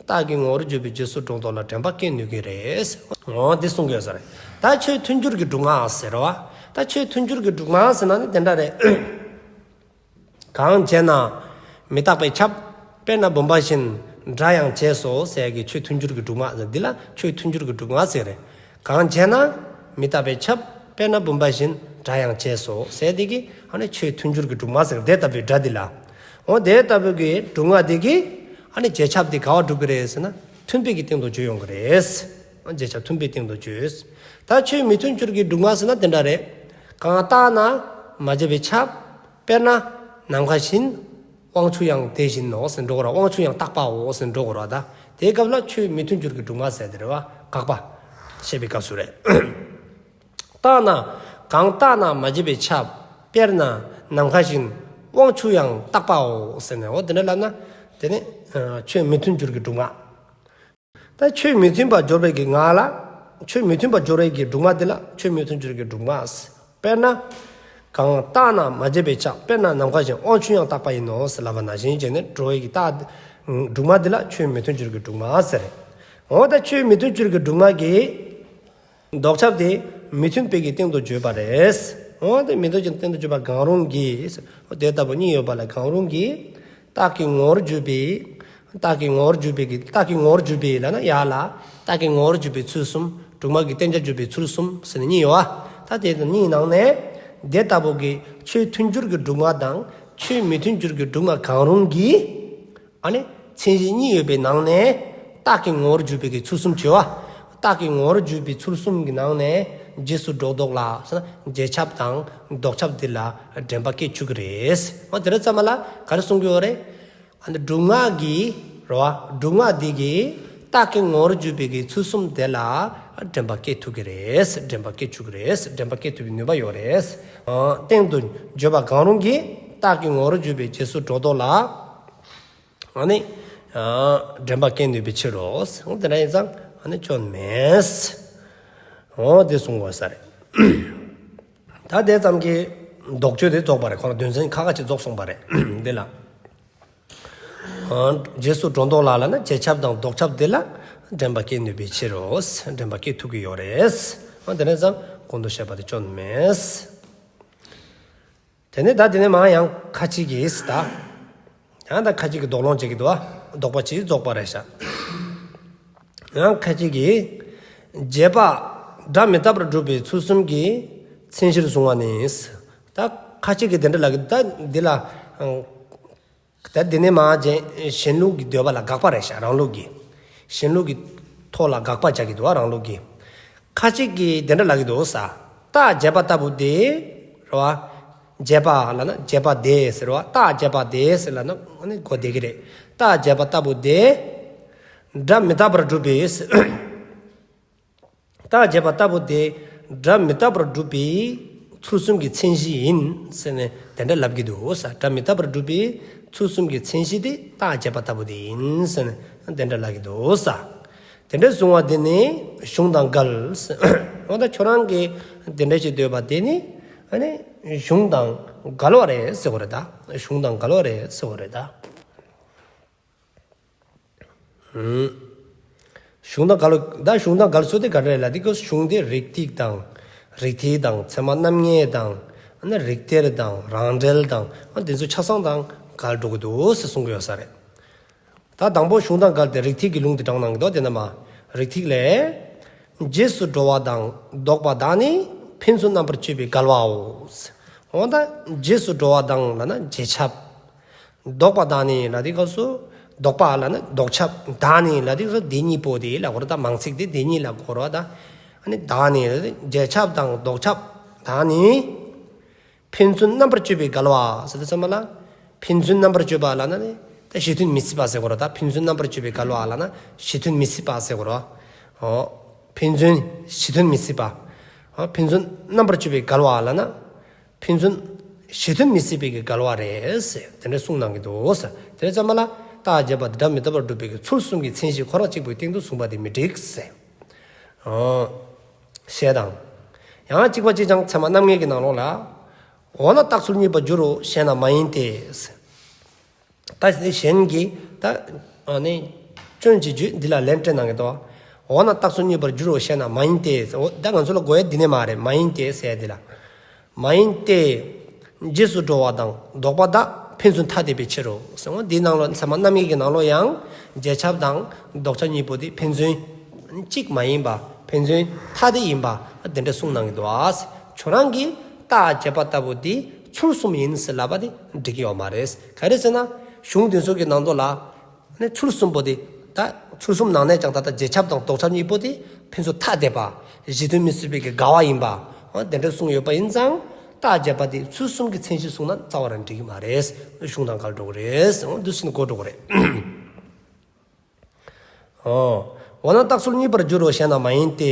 རྟགས་ཀྱི་ངོ་བོར་གྱུར་པའི་རྗེས་སུ་འགྲོ་ལྡོག་ལ་དྲན་པ་སྐྱེ་ནུས་ཀྱི་རེད། འོ་འདི་གསུང་གི་ཡོད་ས་རེད། ད་ཆོས་མཐུན་འགྱུར་གྱི་སྒྲུབ་ངག་ཟེར་བ། ད་ཆོས་མཐུན་འགྱུར་གྱི་སྒྲུབ་ངག་ཟེར་ན་ནི་དེ་འདྲ་རེད། གང་བྱས་ན་མི་རྟག་པས་ཁྱབ། དཔེར་ན་བུམ་པ་བཞིན་འདྲ་ཡང་བྱས་སོ་ཟེར་གྱི་ཆོས་མཐུན་འགྱུར་གྱི་སྒྲུབ་ངག་ཟེར། འདི་ལ་ཆོས་མཐུན་འགྱུར་གྱི་སྒྲུབ་ངག་ཟེར་རེད། གང་བྱས་ན་མི་རྟག་པས་ཁྱབ། དཔེར་ན་བུམ་པ་བཞིན་སྒྲ་ཡང་བྱས་སོ། ཟེར་དེ་གིས་ཨ་ནི་ཆོས་མཐུན་འགྱུར་གྱི་སྒྲུབ་ངག་ཟེར་དེ་ལྟ་བུའི་སྒྲ་འདི་ལ། འོ་དེ་ལྟ་བུའི་གི་སྒྲུབ་ངག་འདི་གིས་ཨ་ནི་རྗེས་ཁྱབ་འདི་ག་བ་སྒྲུབ་ཀྱི་རེད་ཟེར་ན། མཐུན་དཔེ་གི་སྟེང་དུ་བརྗོད་ཡོང་གི་རེད། རྗེས་ཁྱབ་མཐུན་དཔེའི་སྟེང་དུ་བརྗོད། ད་ཆོས་མི་མཐུན་འགྱུར་གྱི་སྒྲུབ་ངག་ཟེར་ན་དེ་འདྲ་རེད། གང་རྟག་ན་མ་བྱས་པས་ཁྱབ། དཔེར་ན་ནམ་མཁའ་བཞིན། དབང་ཕྱུག་ཡང་དེ་བཞིན་ནོ་ཟེར་འགྲོ་གི་རེད། དབང་ཕྱུག་ཡང་རྟག་པའོ་ཟེར་འགྲོ་གི་རེད། ད་དེའི་སྐབས་ལ་ཆོས་མི་མཐུན་འགྱུར་གྱི་སྒྲུབ་ངག་ཟེར་དེ་རེད་བ། དགག་པ་བཤད་པའི་སྐབས་སུ་རེད། རྟག་ན། གང་རྟག་ན་མ་བྱས་པས་ཁྱབ། དཔེར་ན་ནམ་མཁའ་བཞིན། དབང་ཕྱུག་ཡང་རྟག་པའོ་ཟེར་ནས། འོ་དེ་འདྲ་ལབ་ན། དེ་ནི་ཆོས་མི་མཐུན་འགྱུར་གྱི་སྒྲུབ་ངག། ད་ཆོས་མི་མཐུན་པར་སྦྱོར་བའི་གི་ངག་ལ། ཆོས་མི་མཐུན་པར་སྦྱོར་བའི་གི་སྒྲུབ་ངག་འདི་ལ་ཆོས་མི་མཐུན་འགྱུར་གྱི་སྒྲུབ་ངག། དཔེར་ན། གང་རྟག་ན་མ་བྱས་པས་ཁྱབ། དཔེར་ན་ནམ་མཁའ་བཞིན། དབང་ཕྱུག་ཡང་རྟག་པ་ཡིན་ནོ་ཟེར་ལབ་པ་ནང་བཞིན་བྱས་ནས་འགྲོ་བའི་གི་རྟགས། སྒྲུབ་ངག་འདི་ལ་ཆོས་མི་མཐུན་འགྱུར་གྱི་སྒྲུབ་ངག་ཟེར། འོ་ད་ཆོས་མི་མཐུན་འགྱུར་གྱི་སྒྲུབ་ངག་གི་ལྡོག་ཁྱབ་དེ་མི་མཐུན་དཔེ་གི་སྟེང་དུ་བརྗོད་པ་རེད། འོ་དེ་མི་མཐུན་གྱི་སྟེང་དུ་བརྗོད་པ་གང་རུང་གི། འོ་དེ་ལྟ་བུ་གཉིས་ཡོད་པ་ལ་གང་རུང་གི། རྟགས་ཀྱི་ངོ་བོར་གྱུར་པའི། རྟགས་ཀྱི་ངོ་བོར་གྱུར་པའི་གི། རྟགས་ཀྱི་ངོ་བོར་གྱུར་པའི་ལབ་ན་ཡར་ལ། རྟགས་ཀྱི་ངོ་བོར་གྱུར་པའི་ཚུལ་གསུམ། སྒྲུབ་ངག་གི་བསྟན་བྱར་གྱུར་པའི་ཚུལ་གསུམ་ཟེར་ནས་གཉིས་ཡོད་པ། ད་དེ་གཉིས་ནང་ནས་དེ་ལྟ་བུ་གི་ཆོས་མཐུན་འགྱུར་གྱི་སྒྲུབ་ངག་དང་ཆོས་མི་མཐུན་འགྱུར་གྱི་སྒྲུབ་ངག་གང་རུང་གི། ཨ་ནི་མཚན་གཞི་གཉིས་ཡོད་པའི་ནང་ནས་རྟགས་ཀྱི་ངོ་བོར་གྱུར་པའི་གི་ཚུལ་གསུམ་བྱེད་པ། རྟགས་ཀྱི་ངོ་བོར་གྱུར་པའི་ཚུལ་གསུམ་གྱི་ནང་ནས་རྗེས་སུ་འགྲོ་ལྡོག་ལ་ཟེར་ན་རྗེས་ཁྱབ་དང་ལྡོག་ཁྱབ་འདི་ལ་དྲན་པ་སྐྱེ་བཅུག་གི་རེད། འོ་དེ་འདྲ་ཙམ་པ་ལ་ག་རེ་གསུང་གི་ཡོད་རེད། ཨ་ནི་སྒྲུབ་ངག་གི་རེད་བ། སྒྲུབ་ངག་འདི་གི་རྟགས་ཀྱི་ངོ་བོར་གྱུར་པའི་གི་ཚུལ་གསུམ་དེ་ལ་དྲན་པ་སྐྱེ་ཐུབ་ཀྱི་རེད། དྲན་པ་སྐྱེ་བཅུག་གི་རེད། དྲན་པ་སྐྱེ་ཐུབ་པའི་ནུས་པ་ཡོད་རེད། སྟེང་དུ་བརྗོད་པ་གང་རུང་གི་རྟགས་ཀྱི་ངོ་བོར་གྱུར་པའི་རྗེས་སུ་འགྲོ་ལྡོག་ལ། ཨ་ནི། ཨ། དྲན་པ་སྐྱེ་ནུས་པའི་ཕྱིར་རོ། འོ་དེ་འདྲ་ཡིན་ཙང་ཨ་ནི་སྐྱོན་མེད། འོ་དེ་གསུང་དགོས་ས་རེད། ད་དེ་ཙམ་གྱིས་ལྡོག་ཕྱོགས་དེ་རྫོགས་པ་རེད། ཁོ་རང་དོན་ཚན་ཁག་ཁག་ཅིག་རྫོགས་སོང་བ་རེད། འདི་ལ། ཨ། རྗེས་སུ་འགྲོ་ལྡོག་ལ་ལབ་ན་རྗེས་ཁྱབ་དང་ལྡོག་ཁྱབ་དེ་ལ་དྲན་པ་སྐྱེ་ནུས་པའི་ཕྱིར་རོ། དྲན་པ་སྐྱེ་ཐུབ་ཀྱི་ཡོད་རེད། འོ་དེ་འདྲ་ཡིན་ཙང་གོང་དུ་བཤད་པ་དེ་སྐྱོན་མེད། དེ་ནས་ད་དེ་ནས་མར་ཡང་ཁ་ཅིག་གིས་ད། ཡང་ད་ཁ་ཅིག་གིས་དོགས་སློང་བྱེད་ཀྱི་འདུག་བ། ལྡོག་པ་ཅིག་རྫོགས་པ་རེད་ཤག་ཡང་ཁ་ཅིག་གིས། རྗེས་དཔག་སྒྲ་མི་རྟག་པར་སྒྲུབ་པའི་ཚུལ་གསུམ་གྱི་མཚན་གཞིར་བཟུང་བ་ནི། ད་ཁ་ཅིག་གིས་དེ་འདྲ་ལབ་ཀྱི་འདུག་ད་འདི་ལ། ད་འདི་ནས་མར་གཞན་གཞན་ལུགས་ཀྱི་འདོད་པ་ལ་དགག་པ་རེད་ཤག་རང་ལུགས་ཀྱི། གཞན་ལུགས་ཀྱི་ཐོག་ལ་དགག་པ་རྒྱག་གི་འདུག་བ་རང་ལུགས་ཀྱི། ཁ་ཅིག་གིས་དེ་འདྲ་ལབ་ཀྱི་འདུག་ས། རྟགས་བྱས་པ་ལྟ་བུ་དེ། རེད་བ། བྱས་པ་ལབ་ན་བྱས་པ་དེ་ཟེར་བ། རྟགས་བྱས་པ་དེ་ཟེར་ལབ་ན་ཨ་ནི་གོ་བདེ་གི་རེད། རྟགས་བྱས་པ་ལྟ་བུ་དེ། སྒྲ་མི་རྟག་པར་སྒྲུབ་པའི། རྟགས་བྱས་པ་ལྟ་བུ་དེ། སྒྲ་མི་རྟག་པར་སྒྲུབ་པའི་ཚུལ་གསུམ་གྱི་མཚན་གཞི་ཡིན་ཟེར་ནས་དེ་འདྲ་ལབ་ཀྱི་འདུག་ས། སྒྲ་མི་རྟག་པར་སྒྲུབ་པའི་ཚུལ་གསུམ་གྱི་མཚན་གཞི་དེ་རྟགས་བྱས་པ་ལྟ་བུ་དེ་ཡིན་ཟེར་ནས་དེ་འདྲ་ལབ་ཀྱི་འདུག་ས། དེ་འདྲ་གསུང་བ་དེ་ནི་གཞུང་དང་འགལ། འོ་ད་ཁྱོད་རང་གིས་དེ་འདྲ་ཞིག་འདོད་པ་དེ་ནི་ཨ་ནི་གཞུང་དང་འགལ་བ་རེད་ཟེར་དགོས་རེད་ད། གཞུང་དང་འགལ་བ་རེད་ཟེར་དགོས་རེད་ད། ཨུམ། གཞུང་དང་འགལ་ད། གཞུང་དང་འགལ་ཚུལ་དེ་ག་རེ་རེད་ལབ་དུས་གཞུང་དེ་རིགས་ཐིགས་དང་། རིགས་ཐིགས་དང་ཚད་མ་རྣམ་ངེས་དང་། ཨ་ནི་རིགས་གཏེར་དང་རང་འགྲེལ་དང་། ཨ་དེ་ཚོ་ཆ་ཚང་དང་འགལ་འགྲོ་གི་འདུག་ཟེར་གསུང་གི་ཡོད་ས་རེད། ད་དང་པོ་གཞུང་དང་འགལ་ཏེ་རིགས་ཐིགས་ཀྱི་ལུང་དེ་དྲངས་གནང་གི་འདུག་དེ་ནས་མར་རིགས་ཐིགས་ལས། རྗེས་སུ་འགྲོ་བ་དང་ལྡོག་པ་དག་ནི་ཕན་ཚུན་རྣམ་པར་གཅོད་པའི་འགལ་བའོ། འོ་ད་རྗེས་སུ་འགྲོ་བ་དང་ལབ་ན་རྗེས་ཁྱབ། ལྡོག་པ་དག་ནི་ལབ་དུས་སྐབས་སུ། ལྡོག་པ་ལབ་ན་ལྡོག་ཁྱབ། དག་ནི་ལབ་དུས་སྐབས་སུ་དེ་གཉིས་པོ་དེ་ལབ་དགོས་རེད་ད། མང་ཚིག་དེ་དེ་གཉིས་ལབ་དགོས་རེད་ད། ཨ་ནི་དག་ནི་ལབ་དུས་རྗེས་ཁྱབ་དང་ལྡོག་ཁྱབ་དག་ནི། ཕན་ཚུན་རྣམ་པར་གཅོད་པའི་འགལ་བ་ཟེར་དུས་ཙམ་པ་ལ། ཕན་ཚུན་རྣམ་པར་གཅོད་པ་ལབ་ན་ནི། ད་གཞི་མཐུན་མི་སྲིད་པ་ཟེར་དགོས་རེད་ད། ཕན་ཚུན་རྣམ་པར་གཅོད་པའི་འགལ་བ་ལབ་ན་གཞི་མཐུན་མི་སྲིད་པ་ཟེར་དགོས་རེད། འོ། ཕན་ཚུན་གཞི་མཐུན་མི་སྲིད་པ། འོ། ཕན་ཚུན་རྣམ་པར་གཅོད་པའི་འགལ་བ་ལབ་ན། ཕན་ཚུན་གཞི་མཐུན་མི་སྲིད་པའི་གི་འགལ་བ་རེད་ཟེར་དེ་འདྲ་གསུངས་གནང་གི་འདུག་ཟེར། དེ་འདྲ་ཙམ་པ་ལ་རྟགས་བྱས་པ་དེ་སྒྲ་མི་རྟག་པར་སྒྲུབ་པའི་གི་ཚུལ་གསུམ་གྱི་མཚན་གཞི་ཁོ་རང་གཅིག་པུའི་སྟེང་དུ་བཟུང་བ་དེ་མི་འགྲིག་ཟེར། ཨོ། ཞེས་དང་། ཡང་གཅིག་པ་གཅིག་ཀྱང་ཚད་མ་རྣམ་ངེས་ཀྱི་ནང་ལོགས་ལ། འོ་ན་རྟགས་ཚུལ་གཉིས་པར་འགྱུར་རོ་ཞེ་ན་མ་ཡིན་ཏེ་ཟེར། ད་གཞན་གྱིས་ད་ཨ་ནི་སྐྱོན་གྱི་རྒྱུད་འདི་ལ་ལན་སྤྲད་གནང་གི་འདུག། འོ་ན་རྟགས་ཚུལ་གཉིས་པར་འགྱུར་རོ་ཞེ་ན་མ་ཡིན་ཏེ། འོ་ད་ང་ཚོ་ལ་གོ་ཡ་འདི་ནས་མ་རེད། མ་ཡིན་ཏེ་ཟེར་ཡ་འདི་ལ། མ་ཡིན་ཏེ། རྗེས་སུ་འགྲོ་བ་དང་ལྡོག་པ་དག་ཕན་ཚུན་ཐ་དད་པའི་ཕྱིར་རོ། ཟེར་འོ་འདིའི་ནང་ལ་ཚད་མ་རྣམ་ངེས་ཀྱི་ནང་ལོགས་ཡང་རྗེས་ཁྱབ་དང་ལྡོག་ཁྱབ་གཉིས་པོ་དེ་ཕན་ཚུན་གཅིག་མ་ཡིན་པ་ཕན་ཚུན་ཐ་དད་ཡིན་པ་དེ་འདྲ་གསུངས་གནང་གི་འདུག་ཨ། ཁྱོད་རང་གིས་རྟགས་བྱས་པ་ལྟ་བུ་དེ་ཚུལ་གསུམ་ཡིན་ཟེར་ལབ་པ་དེ་འགྲིག་གི་ཡོད་མ་རེད། ག་རེ་ཟེར་ན་གཞུང་དེ་ཚོ་གི་ནང་དུ་ལ་ནི་ཚུལ་གསུམ་པོ་དེ་ད་ཚུལ་གསུམ་ནང་ནས་ཀྱང་ད་ལྟ་རྗེས་ཁྱབ་དང་ལྡོག་ཁྱབ་གཉིས་པོ་དེ་ཕན་ཚུན་ཐ་དད་པ། གཞི་མཐུན་མི་སྲིད་པའི་གི་འགལ་བ་ཡིན་པ། འོ་དེ་འདྲ་གསུངས་ཡོད་པ་ཡིན་ཙང་རྟགས་བྱས་པ་དེ་ཚུལ་གསུམ་གྱི་མཚན་གཞི་གསུངས་ན་རྩ་བ་རང་འགྲིག་གི་མ་རེད། གཞུང་དང་འགལ་འགྲོ་གི་རེད། འོ་འདུག་སེ་གོ་འགྲོ་གི་རེད། ཨོ། འོ་ན་རྟགས་ཚུལ་གཉིས་པར་འགྱུར་རོ་ཞེ་ན་མ་ཡིན་ཏེ།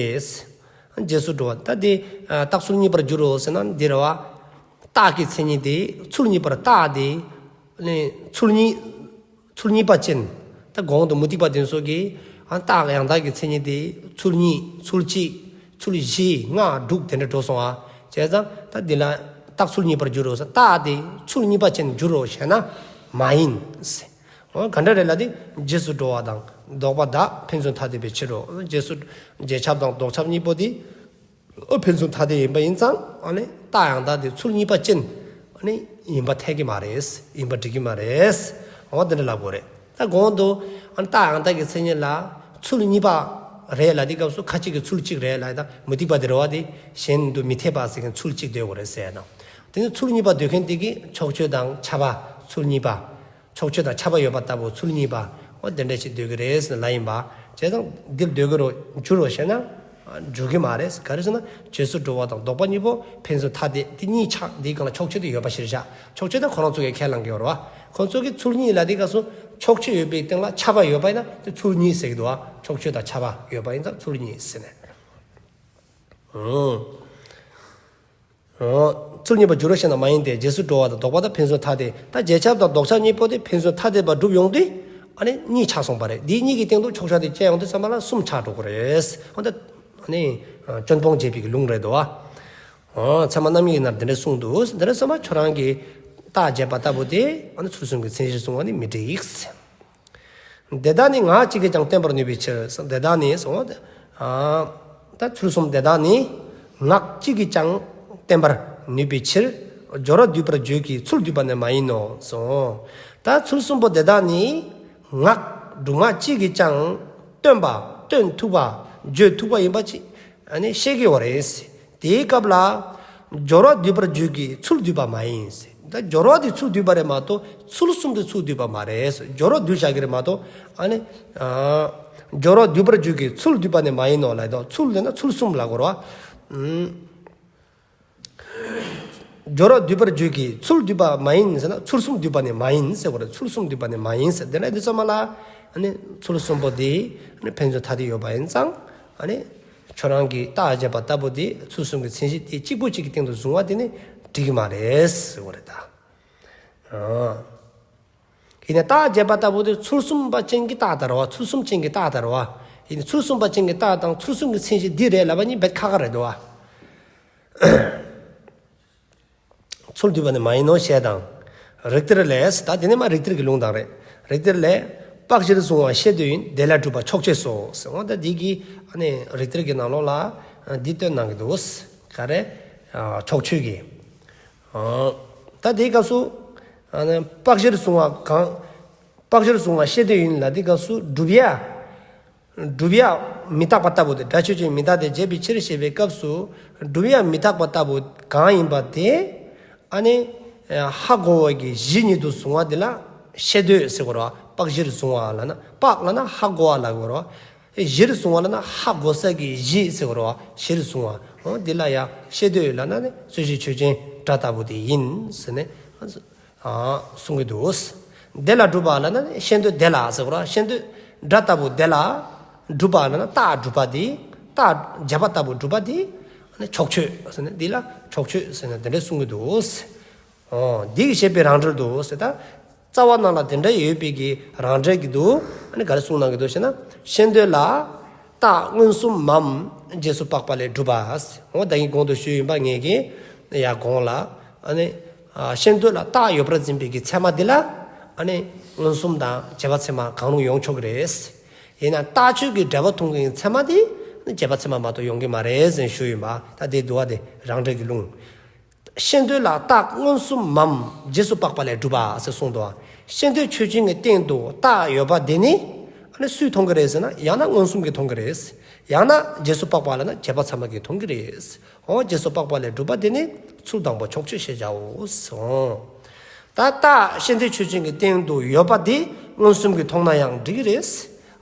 རྗེས་སུ་འགྲོ་བ་ད་དེ་རྟགས་ཚུལ་གཉིས་པར་འགྱུར་རོ་ཟེར་ན་འདི་རེད་བ། རྟགས་ཀྱི་མཚན་ཉིད་དེ་ཚུལ་གཉིས་པར་རྟགས་དེ་ནི་ཚུལ་གཉིས་ཚུལ་གཉིས་པ་ཅན། ད་གོང་དུ་མུ་སྟེགས་པ་དེ་ཚོ་གིས་ཨ་རྟགས་ཡང་དག་གི་མཚན་ཉིད་དེ་ཚུལ་གཉིས་ཚུལ་གཅིག་ཚུལ་བཞི་ལྔ་དྲུག་དེ་འདྲ་འགྲོ་སོང་བ། བྱས་ཙང་ད་འདི་ལ་རྟགས་ཚུལ་གཉིས་པར་འགྱུར་རོ་ཟེར་རྟགས་དེ་ཚུལ་གཉིས་པ་ཅན་འགྱུར་རོ་ཞེ་ན་མ་ཡིན། འོ་ག་འདྲ་རེད་ལབ་དེ་རྗེས་སུ་འགྲོ་བ་དང་ལྡོག་པ་དག་ཕན་ཚུན་ཐ་དད་པའི་ཕྱིར་རོ། རྗེས་སུ་རྗེས་ཁྱབ་དང་ལྡོག་ཁྱབ་གཉིས་པོ་དེ་ཨོ་ཕན་ཚུན་ཐ་དད་ཡིན་པ་ཡིན་ཙང་ཨ་ནི་རྟགས་ཡང་དག་དེ་ཚུལ་གཉིས་པ་ཅན་ཨ་ནི་ཡིན་པ་འཐད་ཀྱི་མ་རེད། ཡིན་པ་འགྲིག་གི་མ་རེད། འོ་དེ་འདྲ་ལབ་དགོས་རེད། ད་གོང་དུ་ཨ་ནི་རྟགས་ཡང་དག་གི་མཚན་ཉིད་ལ་ཚུལ་གཉིས་པ་རེད་ལབ་དེ་སྐབས་སུ་ཁ་ཅིག་གིས་ཚུལ་གཅིག་རེད་ལབ་ད་མུ་སྟེགས་པ་དེ་རེད་བ། དེ་གཞན་དུ་མི་འཐད་པ་ཟེར་མཁན་ཚུལ་གཅིག་འདོད་དགོས་རེད་ཟེར་ན། དེ་ནི་ཚུལ་གཉིས་པ་འདོད་མཁན་དེ་གིས་ཕྱོགས་ཆོས་དང་ཁྱབ་པ་ཚུལ་གཉིས་པ། ཕྱོགས་ཆོས་དང་ཁྱབ་པ་ཡོད་པ་ལྟ་བུ་ཚུལ་གཉིས་པ། འོ་དེ་འདྲ་ཞིག་འདོད་ཀྱི་རེད་ཟེར་ལབ་ཡིན་པ། བྱས་ཙང་འདིར་འདོད་ཀྱི་རོ་འགྱུར་རོ་ཞེ་ན། འགྱུར་གྱི་མ་རེད། ག་རེ་ཟེར་ན་རྗེས་སུ་འགྲོ་བ་དང་ལྡོག་པ་གཉིས་པོ་ཕན་ཚུན་ཐ་དད་དེ་གཉིས་ཆགས་དེའི་སྒང་ལ་ཕྱོགས་ཆོས་དེ་ཡོད་པ་གཞིར་བཞག་ཕྱོགས་ཆོས་དེ་ཁོ་རང་ཚོ་གིས་ཁས་བླངས་ཀྱི་ཡོད་རེད་བ། ཁོ་ཚོ་གིས་ཚུལ་གཉིས་ལབ་དེ་སྐབས་སུ་ཕྱོགས་ཆོས་ཡོད་པའི་སྟེང་ལ་ཁྱབ་པ་ཡོད་པ་ཡིན་ན་དེ་ཚུལ་གཉིས་ཟེར་གྱི་འདུག་བ། ཕྱོགས་ཆོས་དང་ཁྱབ་པ་ཡོད་པ་ཡིན་ཙང་ཚུལ་གཉིས་ཟེར་ནས། ཨོ། ཚུལ་གཉིས་པར་འགྱུར་རོ་ཞེ་ན་མ་ཡིན་ཏེ། རྗེས་སུ་འགྲོ་བ་དང་ལྡོག་པ་དག་ཕན་ཚུན་ཐ་དད། ད་རྗེས་ཁྱབ་དང་ལྡོག་ཁྱབ་གཉིས་པོ་དེ་ཕན་ཚུན་ཐ་དད་པ་སྒྲུབ་ཡོང་དུས་ཨ་ནི་གཉིས་ཆགས་སོང་བ་རེད། འདི་གཉིས་ཀྱི་སྟེང་དུ་ཕྱོགས་ཆ་དེ་བཅད་ཡོང་དུས་ཙམ་པ་ལ་གསུམ་ཆགས་འགྲོ་གི་རེད། འོ་ད་ཨ་ནི་སྐྱོན་སྤོང་བྱེད་པའི་གི་ལུང་རེད་དོ། ཨོ་ཚད་མ་རྣམ་ངེས་ཀྱི་ནང་དེ་འདྲ་གསུངས་འདུག་དེ་འདྲ་ཙམ་པ་ཁྱོད་རང་གིས་རྟགས་བྱས་པ་ལྟ་བུ་དེ་ཨ་ནི་ཚུལ་གསུམ་གྱི་མཚན་གཞིར་བཟུང་བ་ནི་མི་འགྲིག་དེ་དག་ནི་ངག་གཅིག་གིས་ཀྱང་བསྟན་པར་ནུས་པའི་ཕྱིར། དེ་དག་ནི་གསུངས། ཨ་ད་ཚུལ་གསུམ་དེ་དག་ནི་ངག་གཅིག་གིས་ཀྱང་བསྟན་པར་ནུས་པའི་ཕྱིར། སྦྱོར་བ་བསྡུས་པར་བརྗོད་ཀྱི་ཚུལ་བསྡུས་པ་ནི་མ་ཡིན་ནོ་གསུངས། ད་ཚུལ་གསུམ་པོ་དེ་དག་ནི་ངག་སྒྲུབ་ངག་གཅིག་གིས་ཀྱང་སྟོན་པ་སྟོན་ཐུབ་པ་བརྗོད་ཐུབ་པ་ཡིན་པ་ཅིག་ཨ་ནི་ཤེས་ཀྱི་ཡོད་རེད། དེའི་སྐབས་ལ་སྦྱོར་བ་བསྡུས་པར་བརྗོད་ཀྱི་ཚུལ་བསྡུས་པ་མ་ཡིན། ད་སྦྱོར་བ་དེ་ཚུལ་བསྡུས་པ་རེད་མ་གཏོགས་ཚུལ་གསུམ་དེ་ཚུལ་བསྡུས་པ་མ་རེད། སྦྱོར་བ་བསྡུས་བཞག་གི་རེད་མ་གཏོགས་ཨ་ནི་ཨ་སྦྱོར་བ་བསྡུས་པར་བརྗོད་ཀྱི་ཚུལ་བསྡུས་པ་ནི་མ་ཡིན་ནོ་ལབ་དོ། ཚུལ་ལབ་ན་ཚུལ་གསུམ་ལ་གོ་རོ། ཨུམ། སྦྱོར་བ་བསྡུས་པར་བརྗོད་ཀྱི་ཚུལ་བསྡུས་པ་མ་ཡིན་ཟེར་ན་ཚུལ་གསུམ་བསྡུས་པ་ནི་མ་ཡིན་ཟེར་གོ་རེད། ཚུལ་གསུམ་བསྡུས་པ་ནི་མ་ཡིན་ཟེར། དེ་ནས་འདི་ཚོ་མ་ལ་ཨ་ནི་ཚུལ་གསུམ་པོ་དེ་ཨ་ནི་ཕན་ཚུན་ཐ་དད་ཡོད་པ་ཡིན་ཙང་ཨ་ནི་ཁྱོད་རང་གིས་རྟགས་བྱས་པ་ལྟ་བུ་དེ་ཚུལ་གསུམ་གྱི་མཚན་གཞི་དེ་གཅིག་པུ་གཅིག་གི་སྟེང་དུ་བཟུང་བ་དེ་ནི་འགྲིག་གི་མ་རེད་ཟེར་གོ་རེད་ད། ཨ། ཡིན་ནའི་རྟགས་བྱས་པ་ལྟ་བུ་དེ་ཚུལ་གསུམ་པ་ཅན་གྱི་རྟགས་དང་རེད་བ། ཚུལ་གསུམ་ཅན་གྱི་རྟགས་དང་རེད་བ། ཡིན་ནའི་ཚུལ་གསུམ་པ་ཅན་གྱི་རྟགས་དང་ཚུལ་གསུམ་གྱི་མཚན་གཞི་འདི་རེད་ལབ་པ་གཉིས་རྦད་ཁག་ཁག་རེད་དོ་བ། ཚུལ་བསྡུས་པ་ནི་མ་ཡིན་ནོ་ཞེས་དང་། རིགས་གཏེར་ལས། ད་དེ་ནི་མ་རིགས་གཏེར་གྱི་ལུང་དང་རེད། རིགས་གཏེར་ལས། དཔག་གཞིར་བཟུང་བ་ཤེས་འདོད་ཡིན། དེ་ལ་སྒྲུབ་པ་ཕྱོགས་ཆོས་སོ། ཟེར་འོ་ད་འདི་གི་ཨ་ནི་རིགས་གཏེར་གྱི་ནང་ལོགས་ལ་འདི་སྟོན་གནང་གི་འདུག་ག་རེ། ཕྱོགས་ཆོས་ཀྱི། ད་དེའི་སྐབས་སུ་ཨ་ནི་དཔག་གཞིར་བཟུང་བ་གང་། དཔག་གཞིར་བཟུང་བ་ཤེས་འདོད་ཡིན་ལ་དེའི་སྐབས་སུ་སྒྲུབ་ཡ། སྒྲུབ་ཡ་མི་རྟག་པ་ལྟ་བུ་དེ་སྒྲ་ཆོས་ཅན་མི་རྟག་སྟེ་བྱས་པའི་ཕྱིར་ཞེས་པའི་སྐབས་སུ་སྒྲུབ་ཡ་མི་རྟག་པ་ལྟ་བུ་གང་ཡིན་པ་དེ་ཨ་ནི་ཧ་གོ་བ་གི་གཞི་ཉིད་དུ་བཟུང་བ་དེ་ལ་ཤེས་འདོད་ཟེར་གོ་རོ། དཔག་གཞིར་བཟུང་བ་ལབ་ན་དཔག་ལབ་ན་ཧ་གོ་བ་ལ་གོ་རོ། གཞིར་བཟུང་བ་ལབ་ན་ཧ་གོ་ས་གི་གཞི་ཟེར་གོ་རོ། གཞིར་བཟུང་བ། འོ་དེ་ལ་ཡ་ཤེས་འདོད་ལབ་ན་ནི་རྩོད་གཞི་ཆོས་ཅན་སྒྲ་ལྟ་བུ་དེ་ཡིན་ཟེར་ནས། ཨ་གསུང་གི་འདུག་དེ་ལ་སྒྲུབ་པ་ལབ་ན་ཤེས་འདོད་དེ་ལ་ཟེར་གོ་ར། ཤེས་འདོད་སྒྲ་ལྟ་བུ་དེ་ལ་སྒྲུབ་པ་ལབ་ན་རྟགས་སྒྲུབ་པ་དེ། རྟགས་བྱས་པ་ལྟ་བུ་སྒྲུབ་པ་དེ་ཕྱོགས་ཆོས་ཟེར་ནས། འདི་ལ་ཕྱོགས་ཆོས་ཟེར་ནས་དེ་འདྲ་གསུང་གི་འདུག་འོ་འདི་གི་བཤད་པའི་རང་འགྲེལ་དུ་ཟེར། ད་རྩ་བ་ནང་ལ་དེ་འདྲ་ཡོད་པའི་གི་རང་འགྲེལ་གྱི་འདུག་ཨ་ནི་ག་རེ་གསུང་གནང་གི་འདུག་ཟེར་ན། ཤེས་འདོད་ལ་རྟགས་མངོན་སུམ་མམ་རྗེས་སུ་དཔག་པ་ལས་སྒྲུབ་པ་ཟེར། འོ་ད་གིན་གོང་དུ་ཞུས་ཡིན་པ་ངེད་ཀྱིས་ཡ་གོང་ལ། ཨ་ནི་ཨ་ཤེས་འདོད་ལ་རྟགས་ཡོད་པར་འཛིན་པའི་གི་ཚད་མ་འདི་ལ་ཨ་ནི་མངོན་སུམ་དང་རྗེས་དཔག་ཚད་མ་གང་རུང་ཡོང་ཆོག་གི་རེད། ཡིན་ན་རྟགས་ཆོས་ཀྱི་འབྲེལ་བ་མཐོང་གི་ཚད་མ་དེ་ནི་རྗེས་དཔག་ཚད་མ་མ་གཏོགས་ཡོང་གི་མ་རེད་ཟེར་ཞུས་ཡིན་པ། ད་དེ་འདུག་བ། དེ་རང་འགྲེལ་གྱི་ལུང་། ཤེས་འདོད་ལ་རྟགས་མངོན་སུམ་མམ་རྗེས་སུ་དཔག་པ་ལས་སྒྲུབ་པ་ཟེར་གསུངས་འདུག་ཤེས་འདོད་ཆོས་ཅན་གྱི་སྟེང་དུ་རྟགས་ཡོད་པ་དེ་ནི་ ཨ་ནི་སུས་མཐོང་གི་རེད་ཟེར་ན། ཡང་ན་མངོན་སུམ་གྱིས་མཐོང་གི་རེད། ཡང་ན་རྗེས་སུ་དཔག་པ་ལབ་ན་རྗེས་དཔག་ཚད་མ་གིས་མཐོང་གི་རེད། འོ་རྗེས་སུ་དཔག་པ་ལས་གྲུབ་པ་དེ་ནི་ཚུལ་དང་པོ་ཕྱོགས་ཆོས་ཞེས་བྱའོ། འོ། ད་རྟགས་ཤེས་འདོད་ཆོས་ཅན་གྱི་སྟེང་དུ་ཡོད་པ་དེ་མངོན་སུམ་གྱིས་མཐོང་ན་ཡང་འགྲིག་གི་རེད།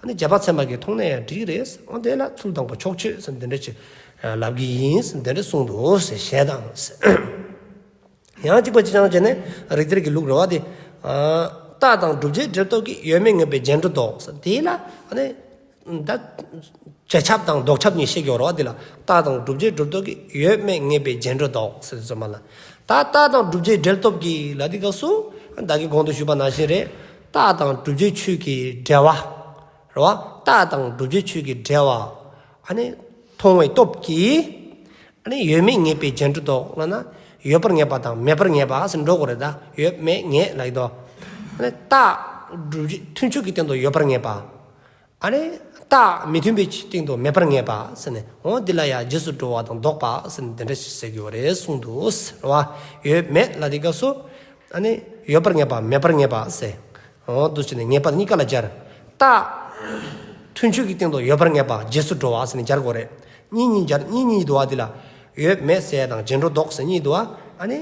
ཨ་ནི་རྗེས་དཔག་ཚད་མ་གིས་མཐོང་ན་ཡང་འགྲིག་གི་རེད། འོ་དེ་ལ་ཚུལ་དང་པོ་ཕྱོགས་ཆོས་ཟེར་འདི་འདྲ་ཅིག་ལབ་གི་ཡིན་ཟེར་འདི་འདྲ་གསུངས་འདུག་ཟེར། ཞེས་དང་། ཡང་གཅིག་པ་གཅིག་རྐྱང་བྱས་ནས་རིགས་གཏེར་གྱི་ལུགས་རེད་བ་དེ། རྟགས་དང་བསྒྲུབ་བྱའི་འབྲེལ་སྟོབས་ཀྱིས་ཡོད་མེད་ངེས་པའི་རྗེས་འགྲོ་ལྡོག་དེ་ལ་ཨ་ནི་ད་རྗེས་ཁྱབ་དང་ལྡོག་ཁྱབ་གཉིས་བཤད་ཀྱི་ཡོད་རེད་བ་དེ་ལ། རྟགས་དང་བསྒྲུབ་བྱའི་འབྲེལ་སྟོབས་ཀྱིས་ཡོད་མེད་ངེས་པའི་རྗེས་འགྲོ་ལྡོག་ཟེར་དུས་ཙམ་པ་ལ། ད་རྟགས་དང་བསྒྲུབ་བྱའི་འབྲེལ་སྟོབས་ཀྱིས་ལབ་དུས་སྐབས་སུ་ད་གིན་གོང་དུ་ཞུས་པ་ནང་བཞིན་རེད། རྟགས་དང་བསྒྲུབ་བྱའི་ཆོས་ཀྱི་འབྲེལ་བ་རེད་བ། རྟགས་དང་བསྒྲུབ་བྱའི་ཆོས་ཀྱི་འབྲེལ་བ། ཨ་ནི་མཐོང་བའི་སྟོབས་ཀྱིས། ཨ་ནི་ཡོད་མེད་ངེས་པའི་རྗེས་འགྲོ་ལྡོག་ལབ་ན། ཡོད་པར་ངེས་པ་དང་མེད་པར་ངེས་པ་ཟེར་འགྲོ་དགོས་རེད་ད། ཡོད་མེད་ངེས་ལབ་ཀྱི་འདུག་ཨ་ནི་རྟགས་བསྒྲུབ་བྱའི་མཐུན་ཕྱོགས་ཀྱི་སྟེང་དུ་ཡོད་པར་ངེས་པ། ཨ་ནི་རྟགས་མི་མཐུན་པའི་སྟེང་དུ་མེད་པར་ངེས་པ་ཟེར་ནས། འོ་འདི་ལ་ཡང་རྗེས་སུ་འགྲོ་བ་དང་ལྡོག་པ་ཟེར་ནས་འདི་འདྲ་ཞིག་ཟེར་གྱི་ཡོད་རེད་གསུངས་འདུག་རེད་བ། ཡོད་མེད་ལབ་དུས་སྐབས་སུ། ཨ་ནི་ཡོད་པར་ངེས་པ་མེད་པར་ངེས་པ་ཟེར། འོ་འདུག་བྱས་ནས་ངེས་པ་གཉིས་ཀ་ལ་སྦྱར། རྟགས་མཐུན་ཕྱོགས་ཀྱི་སྟེང་དུ་ཡོད་པར་ངེས་པ་རྗེས་སུ་འགྲོ་བ་ཟེར་ནས་སྦྱར་དགོས་རེད། གཉིས་གཉིས་སྦྱར། གཉིས་གཉིས་འདུག་བ་འདི་ལ། ཡོད་མེད་ཟེར་དང་རྗེས་འགྲོ་ལྡོག་ཟེར་གཉིས་འདུག་བ། ཨ་ནི་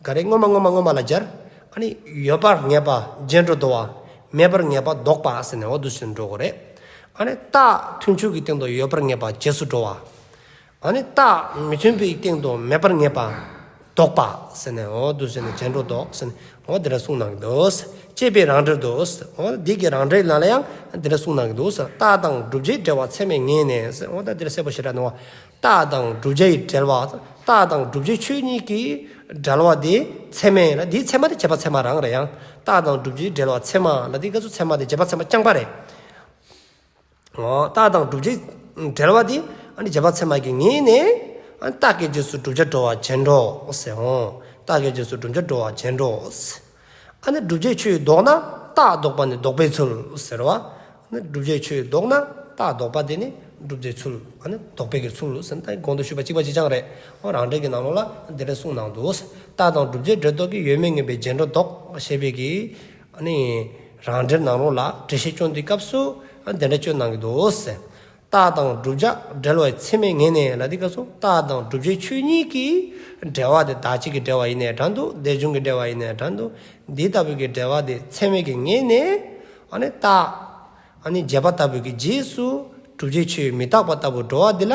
ག་རེ། སྔོན་མ་སྔོན་མ་སྔོན་མ་ལ་སྦྱར། ཨ་ནི་ཡོད་པར་ངེས་པ་རྗེས་འགྲོ་འདུག་བ། མེད་པར་ངེས་པ་ལྡོག་པ་ཟེར་ནས་འོ་འདུག་བྱས་ནས་འགྲོ་དགོས་རེད། ཨ་ནི་རྟགས་མཐུན་ཕྱོགས་ཀྱི་སྟེང་དུ་ཡོད་པར་ངེས་པ་རྗེས་སུ་འགྲོ་བ། ཨ་ནི་རྟགས་མི་མཐུན་པའི་སྟེང་དུ་མེད་པར་ངེས་པ་ལྡོག་པ་ཟེར་ནས་འོ་འདུག་ཟེར་ནས་རྗེས་འགྲོ་ལྡོག་ཟེར་ནས་འོ་འདི་འདྲ་གསུངས་གནང་གི་འདུག་ཅེས་པའི་རང་འགྲེལ་དུ། འོ་འདི་གི་རང་འགྲེལ་ནང་ལ་ཡང་འདི་འདྲ་གསུངས་གནང་གི་འདུག་རྟགས་དང་བསྒྲུབ་བྱའི་འབྲེལ་བ་ཚད་མས་ངེས་ནས་ཟེར། འོ་ད་འདི་འདྲ་གསལ་པོ་ཞེ་དྲག་འདུག་བ། རྟགས་དང་བསྒྲུབ་བྱའི་འབྲེལ་བ། རྟགས་དང་བསྒྲུབ་བྱའི་ཆོས་གཉིས་ཀྱི་འབྲེལ་བ་དེ་ཚད་མས་ལ། དེའི་ཚད་མ་དེ་རྗེས་དཔག་ཚད་མ་རང་རེད། ཡང་རྟགས་དང་བསྒྲུབ་བྱའི་འབྲེལ་བ་ཚད་མ་ལ་དེའི་སྐབས་སུ་ཚད་མ་དེ་རྗེས་དཔག་ཚད་མ་རྐྱང་པ་རེད། འོ། རྟགས་དང་བསྒྲུབ་བྱའི་འབྲེལ་བ་དེ་ཨ་ནི་རྗེས་དཔག་ཚད་མ་གིས་ངེས་ནས། ཨ་ནི་རྟགས་ཀྱི་རྗེས་སུ་བསྒྲུབ་བྱ་འགྲོ་བ་རྗེས་འགྲོ་ཟེར། འོ། རྟགས་ཀྱི་རྗེས་སུ་བསྒྲུབ་བྱ་འགྲོ་བ་རྗེས་འགྲོ་ཟེར། ཨ་ནི་བསྒྲུབ་བྱའི་ཆོས་ལྡོག་ན་རྟགས་ལྡོག་པ་ནི་ལྡོག་པའི་ཚུལ་ཟེར་བ། ཨ་ནི་བསྒྲུབ་བྱའི་ཆོས་ལྡོག་ན་རྟགས་ལྡོག་པ་དེ་ནི་བསྒྲུབ་བྱའི་ཚུལ། ཨ་ནི་ལྡོག་པའི་གི་ཚུལ་ཟེར་ན་ད་གོང་དུ་ཞུས་པ་གཅིག་པ་གཅིག་རྐྱང་རེད། འོ་རང་འགྲེལ་གྱི་ནང་ལོགས་ལ་འདི་འདྲ་གསུངས་གནང་འདུག་རྟགས་དང་བསྒྲུབ་བྱའི་འབྲེལ་ལྡོག་གིས་ཡོད་མེད་ངེས་པའི་རྗེས་འགྲོ་ལྡོག་ཞེས་པའི་གི། ཨ་ནི་རང་འགྲེལ་ནང་ལོགས་ལ་འགྲེལ་བཤད་སྐྱོན་དུས་སྐབས་སུ་འདི་འདྲ་སྐྱོན་གནང་གི་འདུག་ཟེར། རྟགས་དང་བསྒྲུབ་བྱ་འབྲེལ་བའི་ཚད་མས་ངེས་ནས་ལབ་དུས་སྐབས་སུ་རྟགས་དང་བསྒྲུབ་བྱའི་ཆོས་གཉིས་ཀྱི་འབྲེལ་བ་དེ་བདག་གཅིག་གི་འབྲེལ་བ་ཡིན་ནའི་འདྲ་འདུག་དེ་བྱུང་གི་འབྲེལ་བ་ཡིན་ནའི་འདྲ་འདུག་འདི་ལྟ་བུའི་གི་འབྲེལ་བ་དེ་ཚད་མས་ཀྱིས་ངེས་ནས། ཨ་ནི་རྟགས། ཨ་ནི་རྗེས་དཔག་ལྟ་བུའི་གི་རྗེས་སུ་བསྒྲུབ་བྱའི་ཆོས་མི་རྟག་པ་ལྟ་བུ་འགྲོ་བ་འདི་ལ་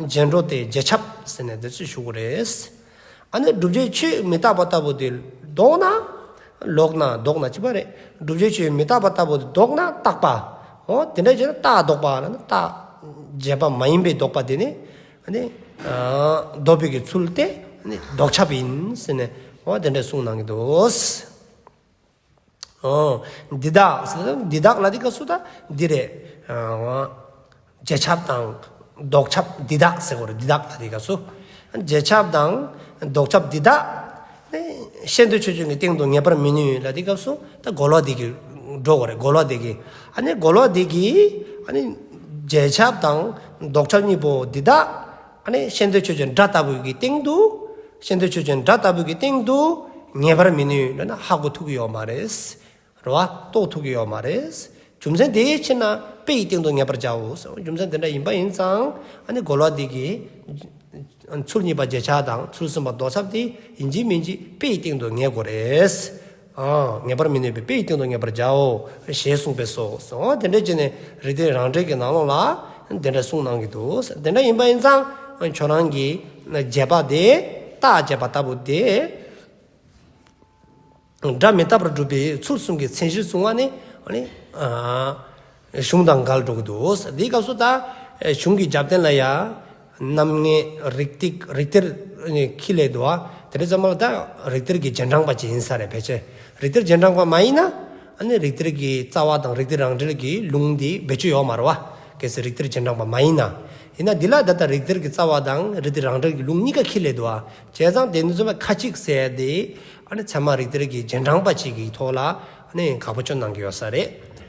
རྗེས་འགྲོ་སྟེ་རྗེས་ཁྱབ་ཟེར་ནས་འདི་ཚོ་ཞུ་དགོས་རེད། ཨ་ནི་བསྒྲུབ་བྱའི་ཆོས་མི་རྟག་པ་ལྟ་བུ་དེ་ལྡོག་ན། ལོག་ན་ལྡོག་ན་གཅིག་པ་རེད། བསྒྲུབ་བྱའི་ཆོས་མི་རྟག་པ་ལྟ་བུ་དེ་ལྡོག་ན་རྟག་པ། འོ་དེ་འདྲ་བྱས་ན་རྟགས་ལྡོག་པ་ལ་ནི་རྟགས་རྗེས་དཔག་མ་ཡིན་པའི་ལྡོག་པ་དེ་ནི། ཨ་ནི་ལྡོག་པའི་གི་ཚུལ་དེ་ནི་ལྡོག་ཁྱབ་ཡིན་ཟེར་ནས་འོ་དེ་འདྲ་གསུངས་གནང་གི་འདུག་འོ། འདི་དག་ཟེར་ན་འདི་དག་ལབ་དུས་སྐབས་སུ་ད་འདི་རེད། ཨ། རྗེས་ཁྱབ་དང་ལྡོག་ཁྱབ་འདི་དག་ཟེར་དགོས་རེད། འདི་དག་ལབ་དུས་སྐབས་སུ། རྗེས་ཁྱབ་དང་ལྡོག་ཁྱབ་འདི་དག་ནི་ཤེས་འདོད་ཆོས་ཅན་གྱི་སྟེང་དུ་ངེས་པར་མི་ནུས་ལབ་དུས་སྐབས་སུ་ད་རྒོལ་བ་འདི་གིས་འགྲོ་དགོས་རེད། རྒོལ་བ་འདི་གིས། ཨ་ནི་རྒོལ་བ་འདི་གིས་ཨ་ནི་རྗེས་ཁྱབ་དང་ལྡོག་ཁྱབ་གཉིས་པོ་འདི་དག་ཨ་ནི་ཤེས་འདོད་ཆོས་ཅན་སྒྲ་ལྟ་བུའི་གི་སྟེང་དུ། ཤེས་འདོད་ཆོས་ཅན་སྒྲ་ལྟ་བུའི་གི་སྟེང་དུ་ངེས་པར་མི་ནུས་ལབ་ན་ཧ་གོ་ཐུབ་ཀྱི་ཡོད་མ་རེད། རེད་བ། རྟོགས་ཐུབ་ཀྱི་ཡོད་མ་རེད། རྒྱུ་མཚན་དེའི་ཕྱིར་ན་དཔེ་ཡི་སྟེང་དུ་ངེས་པར་བྱའོ། རྒྱུ་མཚན་དེ་འདྲ་ཡིན་པ་ཡིན་ཙང་ཨ་ནི་རྒོལ་བ་འདི་གིས། ཚུལ་གཉིས་པ་རྗེས་ཁྱབ་དང་ཚུལ་གསུམ་པ་ལྡོག་ཁྱབ་དེ་ཡིན་གཅིག་མིན་གཅིག་དཔེ་ཡི་སྟེང་དུ་ངེས་དགོས་རེད། ཨ། ངེས་པར་མི་ནུས་པས་དཔེ་ཡི་སྟེང་དུ་ངེས་པར་བྱའོ། ཞེས་གསུངས་པས་སོ། འོ་དེ་འདྲ་བྱས་ནས་རིགས་གཏེར་རང་འགྲེལ་གྱི་ནང་ལོགས་ལ་དེ་འདྲ་གསུངས་གནང་གི་འདུག་དེ་འདྲ་ཡིན་པ་ཡིན་ཙང་ཁྱོད་རང་གི་རྗེས་དཔག་དེ། རྟགས་རྗེས་དཔག་ལྟ་བུ་དེ། སྒྲ་མི་རྟག་པར་སྒྲུབ་པའི་ཚུལ་གསུམ་གྱི་མཚན་གཞིར་བཟུང་བ་ནི། ཨ་ནི། ཨ། གཞུང་དང་འགལ་འགྲོ་གི་འདུག་དེའི་སྐབས་སུ་ད་གཞུང་གི་རྒྱབ་རྟེན་ལ་ཡ། རྣམ་ངེས་རིགས་གཏེར། རིགས་གཏེར་ཁྱེར་སླེབས་འདུག་བ། དེ་འདྲ་ཙམ་པ་ལ་ད་རིགས་གཏེར་གྱི་རྗེས་འབྲང་པ་ཅིག་ཡིན་ས་རེད་ཕལ་ཆེར། རིགས་གཏེར་རྗེས་འབྲང་པ་མ་ཡིན་ན། ཨ་ནི་རིགས་གཏེར་གྱི་རྩ་བ་དང་རིགས་གཏེར་རང་འགྲེལ་གྱི་ལུང་འདི་བེད་སྤྱོད་ཡོད་མ་རེད་བ། གལ་སྲིད་རིགས་གཏེར་རྗེས་འབྲང་པ་མ་ཡིན་ན། ཡིན་ན་འདི་ལ་ད་ལྟ་རིགས་གཏེར་གྱི་རྩ་བ་དང་རིགས་གཏེར་རང་འགྲེལ་གྱི་ལུང་གཉིས་ཀ་ཁྱེར་སླེབས་འདུག་བ། བྱས་ཙང་དེ་ནི་ཚོ་ཁ་ཅིག་ཟེར་དེ། ཨ་ནི་ཚད་མ་རིགས་གཏེར་གྱི་རྗེས་འབྲང་པ་ཅིག་གི་ཐོག་ལ་ཨ་ནི་དགག་པ་སྐྱོན་གནང་གི་ཡོད་ས་རེད།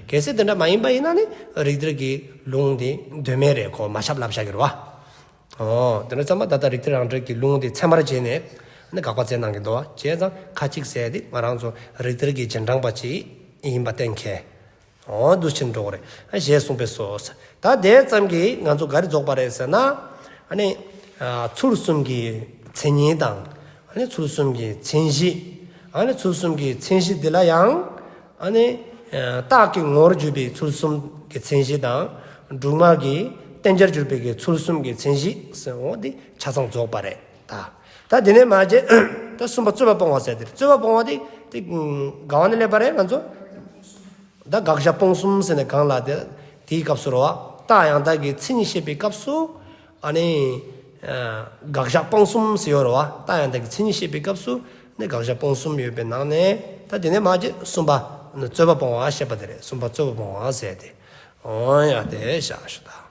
གལ་སྲིད་དེ་འདྲ་མ་ཡིན་པ་ཡིན་ན་ནི་རིགས་གཏེར་གྱི་ལུང་དེ་དོན་མེད་རེད། ཁོ་མ་ཁྱབ་ལབ་བཞག་གི་རེད་བ། ཨོ། དེ་འདྲ་ཙམ་པ་ད་ལྟ་རིགས་གཏེར་རང་འགྲེལ་གྱི་ལུང་དེ་ཚད་མར་བྱས་ནས་ཨ་ནི་དགག་པ་བྱས་གནང་གི་འདུག་བ། བྱས་ཙང་ཁ་ཅིག་ཟེར་དེ་ང་རང་ཚོ་རིགས་གཏེར་གྱི་རྗེས་འབྲང་པ་ཅིག་ཡིན་པ་གཏན་འཁེལ། འོ་འདུ་ཕྱིན་འགྲོ་གི་རེད། ཨ་ཞེས་གསུངས་པས་སོ། ད་དེ་ཙམ་གྱིས་ང་ཚོ་ག་རེ་རྫོགས་པ་རེད་ཟེར་ན། ཨ་ནི་ཨ་ཚུལ་གསུམ་གྱི་མཚན་ཉིད་དང་། ཨ་ནི་ཚུལ་གསུམ་གྱི་མཚན་གཞི། ཨ་ནི་ཚུལ་གསུམ་གྱི་མཚན་གཞི་འདི་ལ་ཡང་། ཨ་ནི་ཨ་རྟགས་ཀྱི་ངོ་བོར་གྱུར་པའི་ཚུལ་གསུམ་གྱི་མཚན་གཞི་དང་། སྒྲུབ་ངག་གི་བསྟན་བྱར་གྱུར་པའི་གི་ཚུལ་གསུམ་གྱི་མཚན་གཞི་ཟེར་འོ་འདི་ཆ་ཚང་རྫོགས་པ་རེད་ད། ད་དེ་ནས་མ་བྱས་ད་གསུམ་པ་རྩོད་པ་སྤོང་བ་ཟེར་དེ་རེད། རྩོད་པ་སྤོང་བ་དེ་དེ་ག་བ་ནས་སླེབས་པ་རེད་ང་ཚོ། ད་དགག་བཞག་སྤོང་གསུམ་ཟེར་ནས་གང་ལ་དེ་དེའི་སྐབས་སུ་རེད་བ། རྟགས་ཡང་དག་གི་མཚན་ཉིད་བཤད་པའི་སྐབས་སུ། ཨ་ནི་ཨ་དགག་བཞག་སྤོང་གསུམ་ཟེར་ཡོད་རེད་བ། རྟགས་ཡང་དག་གི་མཚན་ཉིད་བཤད་པའི་སྐབས་སུ། ནི་དགག་བཞག་སྤོང་གསུམ་ཡོད་པའི་ནང་ནས། ད་དེ་ནས་མ་བྱས་གསུམ་པ་ནི་རྩོད་པ་སྤོང་བ་བཤད་པ་དེ་རེད། གསུམ་པ་རྩོད་པ་སྤོང་བ་ཟེར་དེ། འོ་ཡ་དེ་བཞག་ཞུ་ད།